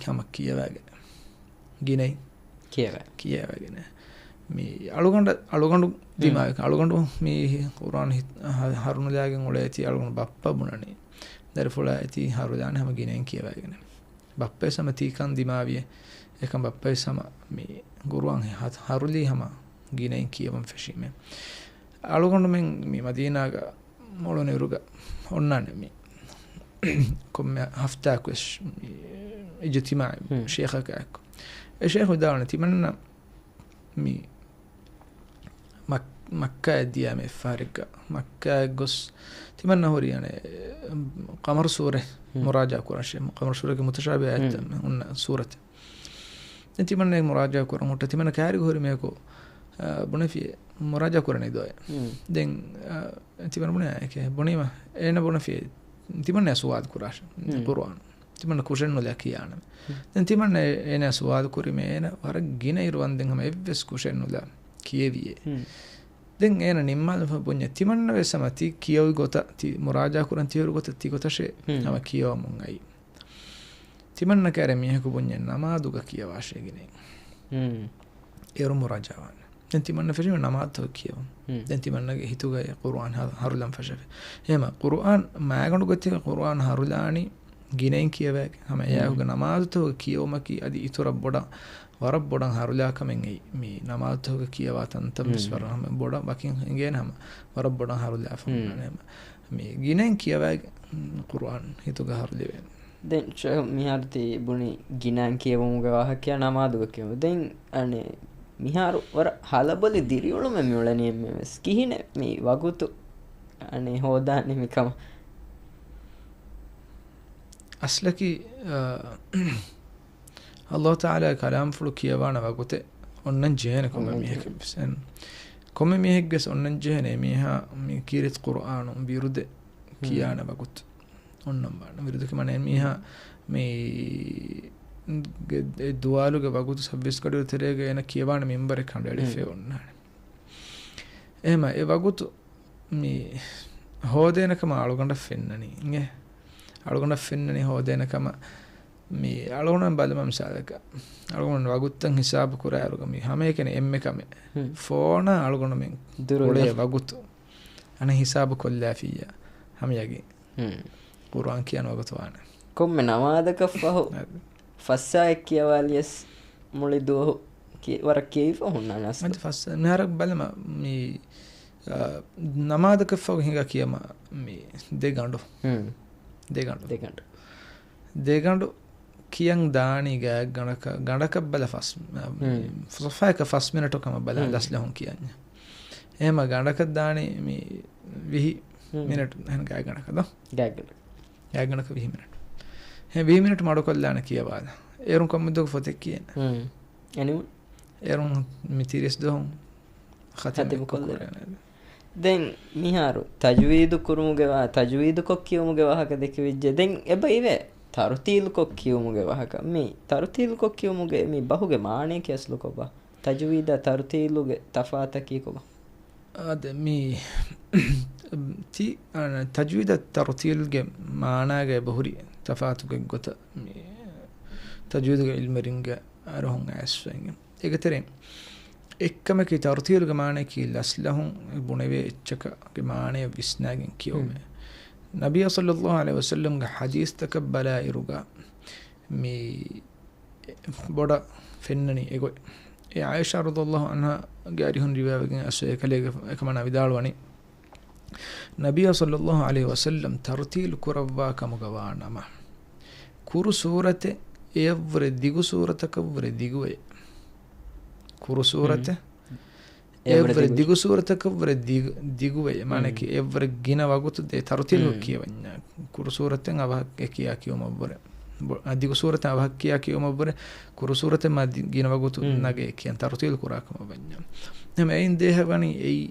ހަމަ ކިޔަވައިގެން. ގިނައިން ކިޔަވަ. ކިޔަވައިގެން. މި އަޅުގަނޑަށް، އަޅުގަނޑު ދިމާވެ-، އަޅުގަނޑު މި ޤުރުއާން ހި-، ހަ-، ހަރުނުލާގެން އުޅޭތީ އަޅުގަނޑު ބައްޕަ ބުނަނީ. ދަރިފުޅާ އެތީ ހަރުލާނެ ހަމަ ގިނައިން ކިޔަވައިގެން. ބައްޕަވެސް ހަމަ ތީކަން ދިމާވިޔޭ. އެކަން ބައްޕަވެސް ހަމަ މި ޤުރުއާން ހަ-، ހަރުލީ ހަމަ ގިނައިން ކިޔަވަން ފެށީމޭ. އަޅުގަނޑުމެން މި މަދީނާގަ މޮޅު ނިރުގަ އޮންނާނެ މި ކޮންމެ ހަފްތާއަކުވެސް އިޖުތިމާޢެއް ޝޭޚަކާއެކު. އެ ޝޭޚު ވިދާޅުވަނީ ތިމަންނަ މި މައް-، މައްކާއަށް ދިޔަ މި އެއްފަހަރެއްގަ މައްކާއަށް ގޮސް ތިމަންނަ ހުރި އަނެ ޤަމަރު ސޫރަ މުރާޖާ ކުރަން ޝޭ-، ޤަމަރު ސޫރަގެ މުތަޝާބިހާތް އޮންނަ ސޫރަތެއް. ދެން ތިމަންނަ މުރާޖާ ކުރަން ހުއްޓަ ތިމަންނަ ކާރިގަ ހުރި މީހަކު، އާ، ބުނެފި މުރާޖާ ކުރަނީ ދޯ. ދެން، އާ، ތިމަން ބުނެ އެކޭ ބުނީމަ އޭނަ ބުނެފި ތިމަންނަ ސުވާލު ކުރާށެ. ޤުރުއާން. ތިމަންނަ ކުށެއްނުލާ ކިޔާނަމެ. ދެން ތިމަންނަ އޭނަ ސުވާލު ކުރީމަ އޭނަ ވަރަށް ގިނަ އިރު ވަންދެން ހަމަ އެއްވެސް ކުށެއްނުލާ ކިޔެވިޔޭ. ދެން އޭނަ ނިންމާލަފަ ބުންޏެ ތިމަންނަ ވެސް ހަމަ ތި ކިޔަވި ގޮތަށް ތި މުރާޖާ ކުރަން ތިހުރި ގޮތަށް ތި ގޮތަށޭ ހަމަ ކިޔަވަމުން އައީ. ތިމަންނަ ކާރެ މީހަކު ބުންޏެ ނަމާދުގަ ކިޔަވާށޭ ގިނައިން. އޭރު މުރާޖާވާނެ. ދެން ތިމަންނަ ފެށީމަ ނަމާދުތަކު ކިޔަވަން. ދެން ތިމަންނަގެ ހިތުގައި ޤުރުއާން ހަ-، ހަރުލަން ފަށެވެ. އެހެމަ ޤުރުއާން މާގަނޑު ގޮތެއް ޤުރުއާން ހަރުލާނީ ގިނައިން ކިޔަވައިގެ. ހަމަ އެއާއެކުގަ ނަމާދުތަކުގެ ކިޔެވުމަކީ އަދި އިތުރަށް ބޮޑަށް، ވަރަށް ބޮޑަށް ހަރުލާ ކަމެއް އެއީ. މި ނަމާދުތަކުގެ ކިޔަވާ ތަންތަން ވެސް ވަރަށް ހަމަ ބޮޑަށް ވަކިން އެނގޭނެ ހަމަ ވަރަށް ބޮޑަށް ހަރުލާފަ ހުންނާނެ ހަމަ. މި ގިނައިން ކިޔަވައިގެ، މް، ޤުރުއާން ހިތުގަ ހަރުލެވޭނެ. ދެން ޝޭޚް މިހާރު ތި ބުނި ގިނައިން ކިޔެވުމުގެ ވާހަކަޔާ ނަމާދުގެ ކިޔެވުމު. ދެން އަނެއް މިހާރު ވަރަށް ހަލަބޮލި ދިރިއުޅުމެއް މިއުޅެނީ އެންމެ ވެސް. ކިހިނެއް މި ވަގުތު އަނެއް ހޯދާނެ މިކަމަށް؟ އަސްލަކީ، އާ، އައްލާހު ތަޢާލާގެ ކަލާމްފުޅު ކިޔަވާނެ ވަގުތެއް އޮންނަން ޖެހޭނެ ކޮންމެ މީހަކަށް ވެސް. އެން، ކޮންމެ މީހެއްގެ ވެސް އޮންނަން ޖެހޭނެ އެމީހާ މި ކީރިތި ޤުރުއާނު ވިރުދެއް ކިޔާނެ ވަގުތު އޮންނަން ވާނެ. ވިރުދެއް ކިޔަނީ އެމީހާ މީ ގެ-، އެ ދުވާލުގެ ވަގުތު ސައްބީސް ގަޑިއިރު ތެރޭގަ އޭނަ ކިޔަވާނެ މިންބަރެއް ކަނޑައެޅިފައި އޮންނާނެ. އެހެމަ އެ ވަގުތު މި ހޯދޭނެ ކަމަށް އަޅުގަނޑަށް ފެންނަނީ. އިނގޭ؟ އަޅުގަނޑަށް ފެންނަނީ ހޯދޭނެ ކަމަށް. މި އަޅުގަނޑު ބަލަމާ މިސާލަކަށް، އަޅުގަނޑު ވަގުތުތައް ހިސާބު ކުރާއިރުގަ މި ހަމައެކަނި އެންމެ ކަމެއް. ފޯނާ އަޅުގަނޑުމެން އުޅޭ ވަގުތު. އަނެއް ހިސާބު ކޮށްލާފިއްޔާ ހަމަޔަގީ. ޤުރުއާން ކިޔާނެ ވަގުތު ވާނެ. ކޮންމެ ނަމާދަކަށް ފަހު ފައްސާއެއް ކިޔަވާލިޔަސް މުޅި ދުވަހު ކި-، ވަރަށް ކިޔެވިފަ ހުންނާނެ އަސްލު. ފައްސާ-، މިހާރަކު ބަލަމާ މި އާ، ނަމާދަކަށްފަހު ހިނގާ ކިޔަމަ މި ދެގަނޑު. ދެގަނޑު. ދެގަނޑު. ދެގަނޑު ކިޔަން ދާނީ ގާތްގަނޑަކަށް، ގަނޑަކަށް ބަލަ ފަސް، މި ފައްސާއެއް ފަސް މިނެޓު ކަމަށް ބަލަ ލަސްލަހުން ކިޔަންޏާ. އެހެމަ ގަނޑަކަށް ދާނީ މި ވިހި މިނެޓު އެހެން ގާތްގަނޑަކަށް ދޯ؟ ގާތްގަނޑަކަށް. ގާތްގަނޑަކަށް ވިހި މިނެޓު. ހެ، ވިހި މިނެޓު މަޑުކޮށްލާނެ ކިޔަވާލަ. އޭރުން ކޮންމެ ދުވަހު ފޮތެއް ކިޔޭނެ. އެނިމުން. އޭރުން މި ތިރީސް ދުވަހުން ޚަތިމް ޚަތިމް ކޮށް ކުރޭ. ދެން މިހާރު ތަޖްވީދު ކުރުމުގެ ވާ-، ތަޖްވީދު ކޮށް ކިޔުމުގެ ވާހަކަ ދެކެވިއްޖެ. ދެން އެބަ އިވޭ ތަރުތީލު ކޮށް ކިޔުމުގެ ވާހަކަ. މި ތަރުތީލު ކޮށް ކިޔުމުގެ މި ބަހުގެ މާނަޔަކީ އަސްލު ކޮބާ؟ ތަޖްވީދާ ތަރުތީލުގެ ތަފާތަކީ ކޮބާ؟ އާދެ، މި ތި-، އާ، ތަޖްވީދާ ތަރުތީލުގެ މާނާގައި ބަހުރި ތަފާތުގެ ގޮތަށް މި ތަޖްވީދުގެ އިލްމެރިންގެ އަރުހުން އައިސްފައިގެން. އޭގެ ތެރެއިން އެއްކަމަކީ ތަރުތީލުގެ މާނަޔަކީ ލަސްލަހުން ބުނެވޭ އެއްޗަކަށް ގެ މާނަޔަށް ވިސްނާގެން ކިޔުމޭ. ނަބިއްޔާ ޞައްލައްލާހު ޢަލައިހި ވަސައްލަމްގެ ޙަދީޘްތަކަށް ބަލާއިރުގަ މި ބޮޑަށް ފެންނަނީ އެގޮތް. އެ ޢާއިޝާ ރަޟިޔައްލާހު ޢަންހާގެ އަރިހުން ރިވާވެގެން އައިސް އެކަލޭގެ އެކަމަނާ ވިދާޅުވަނީ، ނަބިއްޔާ ޞައްލައްލާހު ޢަލައިހި ވަސައްލަމް ތަރުތީލު ކުރައްވާ ކަމުގަ ވާ ނަމަ، ކުރު ސޫރަތެއް އެއަށްވުރެ ދިގު ސޫރަތަކަށްވުރެ ދިގުވޭ. ކުރު ސޫރަތެއް އެއަށްވުރެ އެއަށްވުރެ ދިގު. ދިގު ސޫރަތަކަށްވުރެ ދިގު، ދިގުވޭ. މާނައަކީ، އެއަށްވުރެ ގިނަ ވަގުތު ދޭ ތަރުތީލު ކިޔަވަންޏާ. ކުރު ސޫރަތެއް އަވަހަށް އެ ކިޔާ ކިޔުމަށްވުރެ. ބޮ-، އަ، ދިގު ސޫރަތެއް އަވަހަށް ކިޔާ ކިޔުމަށްވުރެ، ކުރު ސޫރަތެއް މާ ދި-، ގިނަ ވަގުތު ނަގޭ ކިޔަން ތަރުތީލު ކުރާ ކަމަށް ވަންޏާ. ހަމަ އެއިން ދޭހަ ވަނީ އެއީ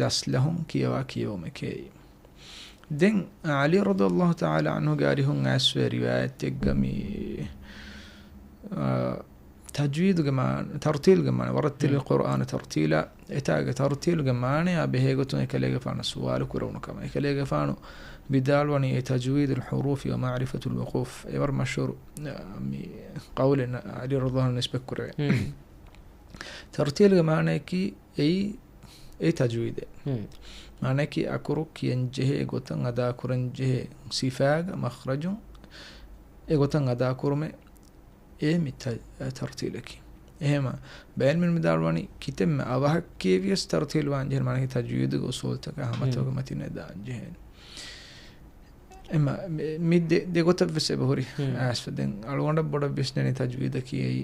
ލަސްލަހުން ކިޔަވާ ކިޔެވުމެކޭ. ދެން ޢަލީ ރަޟިޔައްލާހު ތަޢާލާ ޢަންހުގެ އަރިހުން އައިސްވެ ރިވާޔަތެއްގަ މި، އާ، ތަޖްވީދުގެ މާ-، ތަރުތީލުގެ މާނަ، ވަރައްތިލިލް ޤުރްއާނަ ތަރްތީލާ، އެތާގެ ތަރުތީލުގެ މާނަޔާ ބެހޭގޮތުން އެކަލޭގެފާނު ސުވާލު ކުރެވުނު ކަމަށް. އެކަލޭގެފާނު ވިދާޅުވަނީ، އެ تجويد الحروف ومعرفة الوقوف، އެވަރު މަޝްހޫރު، އާ، މި ޤައުލެއް ޢަލީ ރަޟިޔައްލާހު ނިސްބަތް ކުރެވޭ. ތަރުތީލުގެ މާނައަކީ އެއީ، އެއީ ތަޖްވީދެއް. މާނައަކީ އަކުރު ކިޔަންޖެހޭ ގޮތަށް އަދާކުރަންޖެހޭ ސިފާގަ މަޚްރަޖުން އެގޮތަށް އަދާކުރުމެއް އެ މި ތަ-، ތަރުތީލަކީ. އެހެމަ ބައެއް މި ވިދާޅުވަނީ ކިތަންމެ އަވަހަށް ކިޔެވިޔަސް ތަރުތީލު ވާންޖެހޭ، މާނައަކީ ތަޖްވީދުގެ އުސޫލުތަކާ ހަމަތަކުގެ މަތިން ދާންޖެހޭނެ. އެމަ މި، މި ދެ، ދެ ގޮތަށްވެސް އެބަހުރި. އައިސްފަ ދެން އަޅުގަނޑަށް ބޮޑަށް ވިސްނެނީ ތަޖްވީދަކީ އެއީ،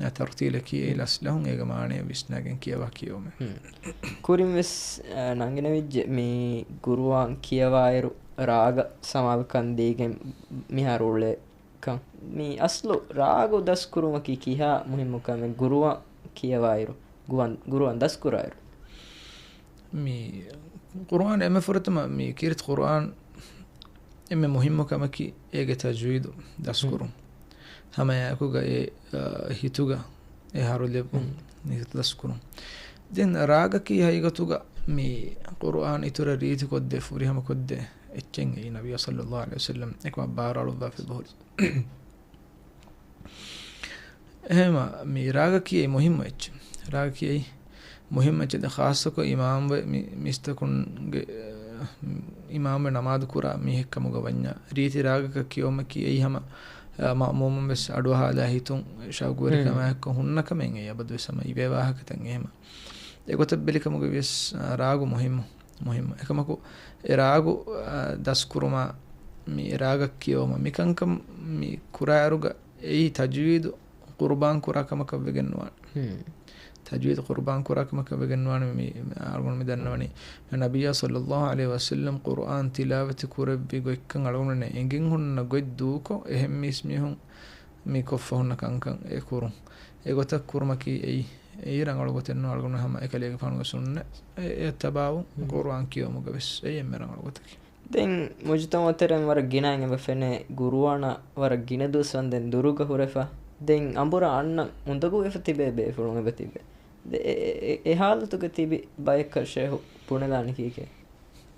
އަ، ތަރުތީލަކީ އެއީ ލަސްލަހުން އޭގެ މާނަޔަށް ވިސްނާގެން ކިޔަވާ ކިޔެވުމެއް. ކުރިންވެސް، އަ، ނަންގިނަވިއްޖެ މި ޤުރުއާން ކިޔަވާއިރު ރާގަށް ސަމާލުކަން ދީގެން މިހާރު އުޅޭ ކަން. މި އަސްލު ރާގު ދަސްކުރުމަކީ ކިހާ މުހިއްމު ކަމެއް؟ ޤުރުއާން ކިޔަވާއިރު، ގުވަން-، ޤުރުއާން ދަސްކުރާއިރު. މި ޤުރުއާން އެންމެ ފުރަތަމަ މި ކީރިތި ޤުރުއާން އެންމެ މުހިއްމު ކަމަކީ އޭގެ ތަޖްވީދު ދަސްކުރުން. ހަމައެއާއެކުގަ އެ، އަ، ހިތުގަ އެ ހަރުލެއްވުން، ހިތު ދަސްކުރުން. ދެން ރާގަކީ ހަގީގަތުގަ މި ޤުރުއާން އިތުރަށް ރީތިކޮށްދޭ، ފުރިހަމަކޮށްދޭ އެއްޗެއް އެއީ ނަބިއްޔާ ޞައްލައްލާހު ޢަލައިހި ވަސައްލަމް އެކަމަށް ބާރު އަޅުއްވާފަ އެބަހުރި. އެހެމަ މި ރާގަކީ އެއީ މުހިއްމު އެއްޗެއް. ރާގަކީ އެއީ މުހިއްމު އެއްޗެއް. ދެން ޚާއްޞަކޮށް އިމާމްވެ މި-، މީސްތަކުންގެ، އަ، އިމާމްވެ ނަމާދު ކުރާ މީހެއް ކަމުގަ ވަންޏާ، ރީތި ރާގަކަށް ކިޔެވުމަކީ އެއީ ހަމަ، އަ، މައުމޫމުން ވެސް އަޑުއަހާލާ ހިތުން ޝައުގުވެރިކަމާއެކު ހުންނަ ކަމެއް އެއީ އަބަދުވެސް ހަމަ އިވޭ ވާހަކަތައް އެހެމަ. އެގޮތަށް ބެލިކަމުގަ ވިޔަސް، އަ، ރާގު މުހިއްމު، މުހިއްމު. އެކަމަކު އެ ރާގު، އަ، ދަސްކުރުމާ، މި ރާގަށް ކިޔެވުމަށް މިކަންކަން މި ކުރާއިރުގަ އެއީ ތަޖްވީދު ޤުރުބާން ކުރާ ކަމަކަށް ވެގެން ނުވާނެ. ތަޖްވީދު ޤުރުބާން ކުރާ ކަމަކަށް ވެގެން ނުވާނެ. މި، މި އަޅުގަނޑު މި ދަންނަވަނީ، ނަބިއްޔާ ޞައްލައްލާހު ޢަލައިހި ވަސައްލަމް ޤުރުއާން ތިލާވަތު ކުރެއްވި ގޮތްކަން އަޅުގަނޑުމެންނަށް އެނގެން ހުންނަ ގޮތް ދޫކޮށް، އެހެން މީސް މީހުން މި ކޮށްފަ ހުންނަ ކަންކަން އެ ކުރުން. އެގޮތަށް ކުރުމަކީ އެއީ، އެއީ ރަނގަޅު ގޮތެއް ނޫން. އަޅުގަނޑު ހަމަ އެކަލޭގެފާނުގެ ސުންނަތް އެ، އެ ތަބާވުން ޤުރުއާން ކިޔެވުމުގަ ވެސް އެއީ އެންމެ ރަނގަޅު ގޮތަކީ. ދެން މުޖުތަމަޢު ތެރެއިން ވަރަށް ގިނައިން އެބަ ފެނޭ، ގުރުއާނަށް ވަރަށް ގިނަ ދުވަސް ވަންދެން ދުރުގަ ހުރެފަ. ދެން އަނބުރާ އަންނަން އުނދަގޫވެފަ ތިބޭ ބޭފުޅުން އެބަ ތިބޭ. ދެ-، އެ-، އެ-، އެ-، އެ ހާލަތުގަ ތިބި ބަޔަކަށް ޝޭހު ބުނެލާނީ ކީކޭ؟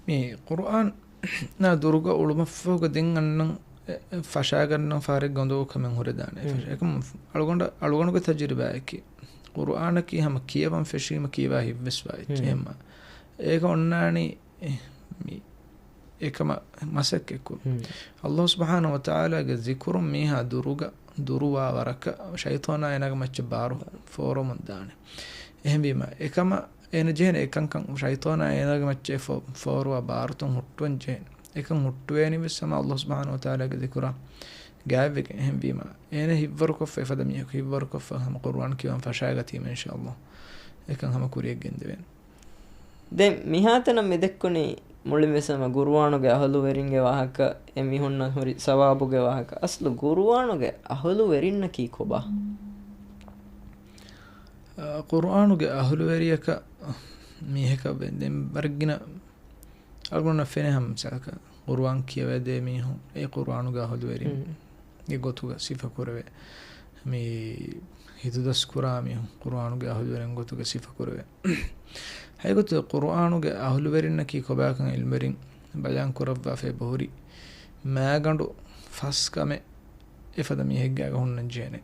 މި ޤުރުއާނާ ދުރުގަ އުޅުމަށްފަހުގަ ދެން އަންނަން އެ-، އެ-، ފަށާގަންނަން ފަހަރެއްގަ އުނދަގޫ ކަމެއް ހުރެދާނެ. އެކަމަ އަޅުގަނޑަށް، އަޅުގަނޑުގެ ތަޖުރިބާއަކީ، ޤުރުއާނަކީ ހަމަ ކިޔަވަން ފެށީމަ ކިޔަވާ ހިތްވެސް ވާ އެއްޗެއް. އެހެންމަ އޭގަ އޮންނާނީ މި އެކަމަށް މަސައްކަތްކުރުން. ﷲ ސުބްޙާނަހޫ ވަތަޢާލާގެ ޒިކުރުން މީހާ ދުރުގަ، ދުރުވާ ވަރަކަށް ޝައިޠާނާ އޭނާގެ މައްޗަށް ބާރު ފޯރުވަމުން ދާނެ. އެހެންވީމަ، އެކަމަށް އޭނަ ޖެހޭނެ އެކަންކަން ޝައިޠާނާ އޭނާގެ މައްޗަށް ފޯ-، ފޯރުވާ ބާރުތައް ހުއްޓުވަން ޖެހޭނެ. އެކަން ހުއްޓުވޭނީ ވެސް ހަމަ ﷲ ސުބްޙާނަހޫ ވަތަޢާލާގެ ޒިކުރާ ގާތްވެގެން. އެހެންވީމަ، އޭނަ ހިތްވަރުކޮށްފަ އެފަދަ މީހަކު ހިތްވަރުކޮށްފަ ހަމަ ޤުރުއާން ކިޔަވަން ފަށާގަތީމަ އިންޝާﷲ އެކަން ހަމަ ކުރިޔަށް ގެންދެވޭނެ. ދެން މިހާތަނަށް މިދެއްކުނީ މުޅިންވެސް ހަމަ ގުރުއާނުގެ އަހުލުވެރިންގެ ވާހަކަ، އެމީހުންނަށް ހުރި ސަވާބުގެ ވާހަކަ. އަސްލު ގުރުއާނުގެ އަހުލުވެރިންނަކީ ކޮބާ؟ އަ، ޤުރުއާނުގެ އަހުލުވެރިޔަކަށް މީހަކަށް ވެ-، ދެން ވަރަށް ގިނަ އަޅުގަނޑަށް ފެނޭ ހަމަ މިސާލަކަށް ޤުރުއާން ކިޔަވައިދޭ މީހުން އެ ޤުރުއާނުގެ އަހުލުވެރިން. ގެ ގޮތުގަ ސިފަކުރެވޭ. މި ހިތުދަސްކުރާ މީހުން ޤުރުއާނުގެ އަހުލުވެރިން ގޮތުގަ ސިފަކުރެވޭ. ހަގީގަތުގަ ޤުރުއާނުގެ އަހުލުވެރިންނަކީ ކޮބާކަން ޢިލްމުވެރިން ބަޔާން ކުރައްވާފަ އެބަހުރި މައިގަނޑު ފަސް ކަމެއް އެފަދަ މީހެއްގެ އަގަ ހުންނަން ޖެހޭނެ.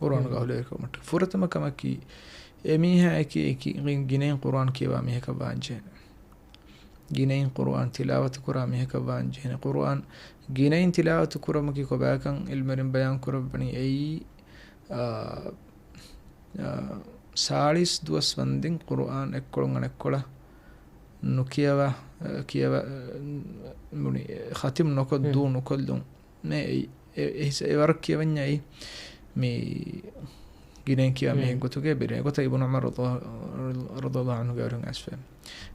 ޤުރުއާނުގެ އަހުލުވެރިކަމަށްޓަކައި. ފުރަތަމަ ކަމަކީ އެމީހާއަކީ އެކި-، ގިނައިން ޤުރުއާން ކިޔަވާ މީހަކަށް ވާން ޖެހޭނެ. ގިނައިން ޤުރުއާން ތިލާވަތު ކުރާ މީހަކަށް ވާން ޖެހޭނެ. ޤުރުއާން ގިނައިން ތިލާވަތު ކުރުމަކީ ކޮބާކަން ޢިލްމުވެރިން ބަޔާން ކުރައްވަނީ އެއީ، އާ، އާ، ސާޅީސް ދުވަސް ވަންދެން ޤުރުއާން އެއްކޮޅުން އަނެއްކޮޅަށް ނުކިޔަވާ، އަ، ކިޔަވަ، އަ، ބުނި، ޚަތިމް ނުކޮށް، ދޫ ނުކޮށްލުން. މޭ އެއީ، އެ، އެ ހިސ-، އެ ވަރަށް ކިޔަވަންޏާ އެއީ، މި ގިނައިން ކިޔާ މީހެއް ގޮތުގެ ބިރޭ ގޮތަށް އިބްނު ޢުމަރު ރަޟިޔަ-، ރަޟިޔަﷲ ޢަންހުގެ އަރިހުން އައިސްފަ.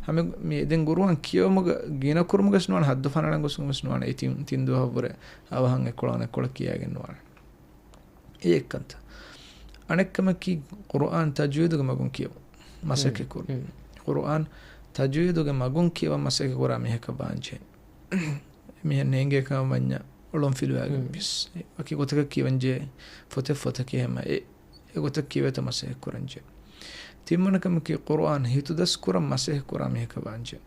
ހަމަ މި ދެން ގުރުއާން ކިޔަވުމުގަ ގިނަ ކުރުމުގަސް ނުވާނެ، ހައްދު ފަނަޅަން ގޮސް ނުވާނެ، އެ ތިން، ތިން ދުވަހަށްވުރެ އަވަހަށް އެއްކޮޅަށް އެއްކޮޅަށް ކިޔާގެން ނުވާނެ. އެ އެއްކަންތައް. އަނެއްކަމަކީ، ޤުރުއާން ތަޖްވީދުގެ މަގުން ކިޔަވުން، މަސައްކަތް ކުރުން. ޤުރުއާން ތަޖްވީދުގެ މަގުން ކިޔަވަން މަސައްކަތް ކުރާ މީހަކަށް ވާންޖެހޭ. މިހެން ނޭނގޭ ކަމަށް ވަންޏާ އޮޅުން ފިލުވާގެން ވެސް. ވަކި ގޮތަކަށް ކިޔަވަންޖެހޭ، ފޮތެއް ފޮތަކީ ހަމަ އެ، އެ ގޮތަށް ކިޔަވޭތޯ މަސައްކަތް ކުރަންޖެހޭ. ތިންވަނަ ކަމަކީ، ޤުރުއާން ހިތުދަސްކުރަން މަސައްކަތް ކުރާ މީހަކަށް ވާންޖެހޭ.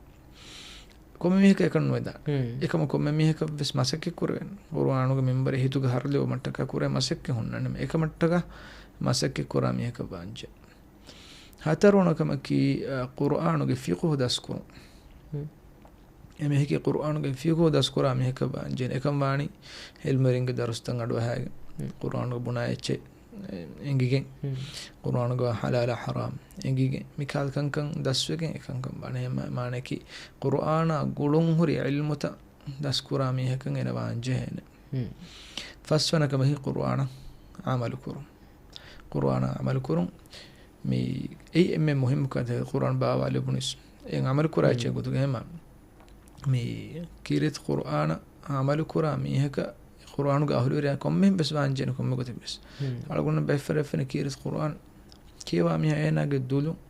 ކޮންމެ މީހަކަށް އެކަން ނުވެދާނެ. އެކަމަކު ކޮންމެ މީހަކަށް ވެސް މަސައްކަތް ކުރެވޭނެ. ޤުރުއާނުގެ މިންވަރެއް ހިތުގަ ހަރުލެވުމަށްޓަކާ ކުރެވޭ މަސައްކަތް ހުންނަނީ. އެކަމަށްޓަކާ މަސައްކަތް ކުރާ މީހަކަށް ވާންޖެހޭ. ހަތަރުވަނަ ކަމަކީ، އަ، ޤުރުއާނުގެ ފިޤުހު ދަސްކުރުން. އެމީހަކީ ޤުރުއާނުގެ ފިޤުހު ދަސްކުރާ މީހަކަށް ވާންޖެހޭ. އެކަން ވާނީ ޢިލްމުވެރިންގެ ދަރުސްތައް އަޑުއަހައިގެން، ޤުރުއާނުގެ ބުނާ އެއްޗެއް އެނގިގެން، ޤުރުއާނުގެ ޙަލާލާ ޙަރާމް އެނގިގެން، މިކަހަލަ ކަންކަން ދަސްވެގެން އެކަންކަން ވާނެ. މާ-، މާނައަކީ، ޤުރުއާނާ ގުޅުންހުރި ޢިލްމުތައް ދަސްކުރާ މީހަކަށް އޭނަ ވާންޖެހޭނެ. ފަސްވަނަ ކަމަކީ، ޤުރުއާނަށް ޢަމަލު ކުރުން. ޤުރުއާނަށް ޢަމަލު ކުރުން. މި އެއީ އެންމެ މުހިއްމު ކަންތައް، ޤުރުއާން ބާވާލެވުނީސް. އެ ޢަމަލު ކުރާ އެއްޗެއް ގޮތުގަ ހަމަ މި ކީރިތި ޤުރުއާނަށް ޢަމަލު ކުރާ މީހަކަށް، ޤުރުއާނުގެ އަހުލުވެރިޔާ ކޮންމެހެން ވެސް ވާންޖެހޭނެ ކޮންމެ ގޮތެއް ވެސް. އަޅުގަނޑު ބައެއް ފަރާތް ފެންނަ ކީރިތި ޤުރުއާން ކިޔަވާ މީހާ އޭނާގެ ދުލުން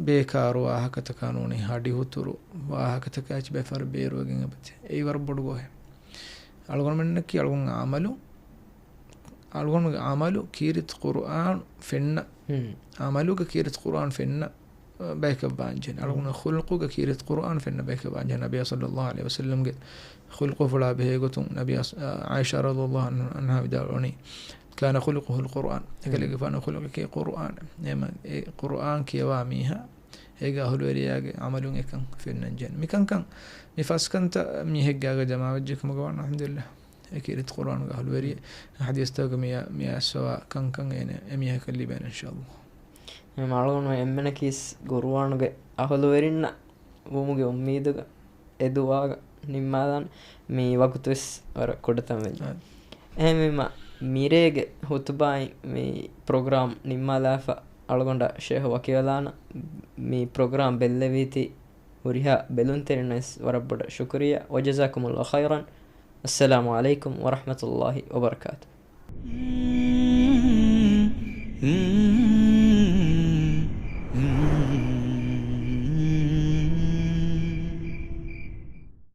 ބޭކާރު ވާހަކަތަކާ ނޫނީ ހަޑިހުތުރު ވާހަކަތަކާ އެއްޗެއް ބައެއް ފަހަރު ބޭރުވެގެން އެބަތި. އެއީ ވަރަށް ބޮޑު ގޯހެއް. އަޅުގަނޑުމެންނަކީ އަޅުގަނޑު ޢަމަލު، އަޅުގަނޑުގެ ޢަމަލު ކީރިތި ޤުރުއާން ފެންނަ، ޢަމަލުގެ ކީރިތި ޤުރުއާން ފެންނަ ބަޔަކަށް ވާންޖެހޭ. އަޅުގަނޑު ޚުލްޤުގެ ކީރިތި ޤުރުއާން ފެންނަ ބަޔަކަށް ވާންޖެހޭ. ނަބިއްޔާ ޞައްލައްލާހު ޢަލައިހި ވަސައްލަމްގެ ޚުލްޤުފުޅާ ބެހޭގޮތުން ނަބިއްޔާ، ޢާއިޝާ ރަޟިޔައްލާހު ޢަންހާ ވިދާޅުވަނީ، كان خلقه القرآن. އެކަލޭގެފާނު ޚުލްޤަކީ ޤުރުއާން. އެމަ-، އެ ޤުރުއާން ކިޔަވާ މީހާ އޭގެ އަހުލުވެރިޔާގެ ޢަމަލުން އެކަން ފެންނަންޖެހޭ. މިކަންކަން މި ފަސް ކަންތައް މީހެއްގެ އަގަށް ޖަމާވެއްޖެ ކަމުގަ ވާން، އަލްޙަމްދުލިއްލާހް. އެ ކީރިތި ޤުރުއާނުގެ އަހުލުވެރި ޙަދީޘްތަކުގެ މި، މި އައިސްފަވާ ކަންކަން އޭނަ އެމީހަކަށް ލިބޭނެ އިންޝާﷲ. އެ މަ އަޅުގަނޑު އެންމެނަކީސް ޤުރުއާނުގެ އަހުލުވެރިންނަށް ވުމުގެ އުއްމީދުގަ އެ ދުޢާގަ ނިންމާލާން. މި ވަގުތުވެސް ވަރަށް ކުޑަތަން ވެއްޖެ. އާ. އެހެންވީމަ، މިރޭގެ ޚުތުބާއިން މި ޕްރޮގްރާމް ނިންމާލާފަ އަޅުގަނޑަށް ޝޭޚް ވަކިވެލާނަން. މި ޕްރޮގްރާމް ބެއްލެވީތީ ހުރިހާ ބެލުންތެރިންނަށް ވެސް ވަރަށް ބޮޑަށް ޝުކުރިއްޔާ. وجزاكم الله خيرا. السلام عليكم ورحمة الله وبركاته.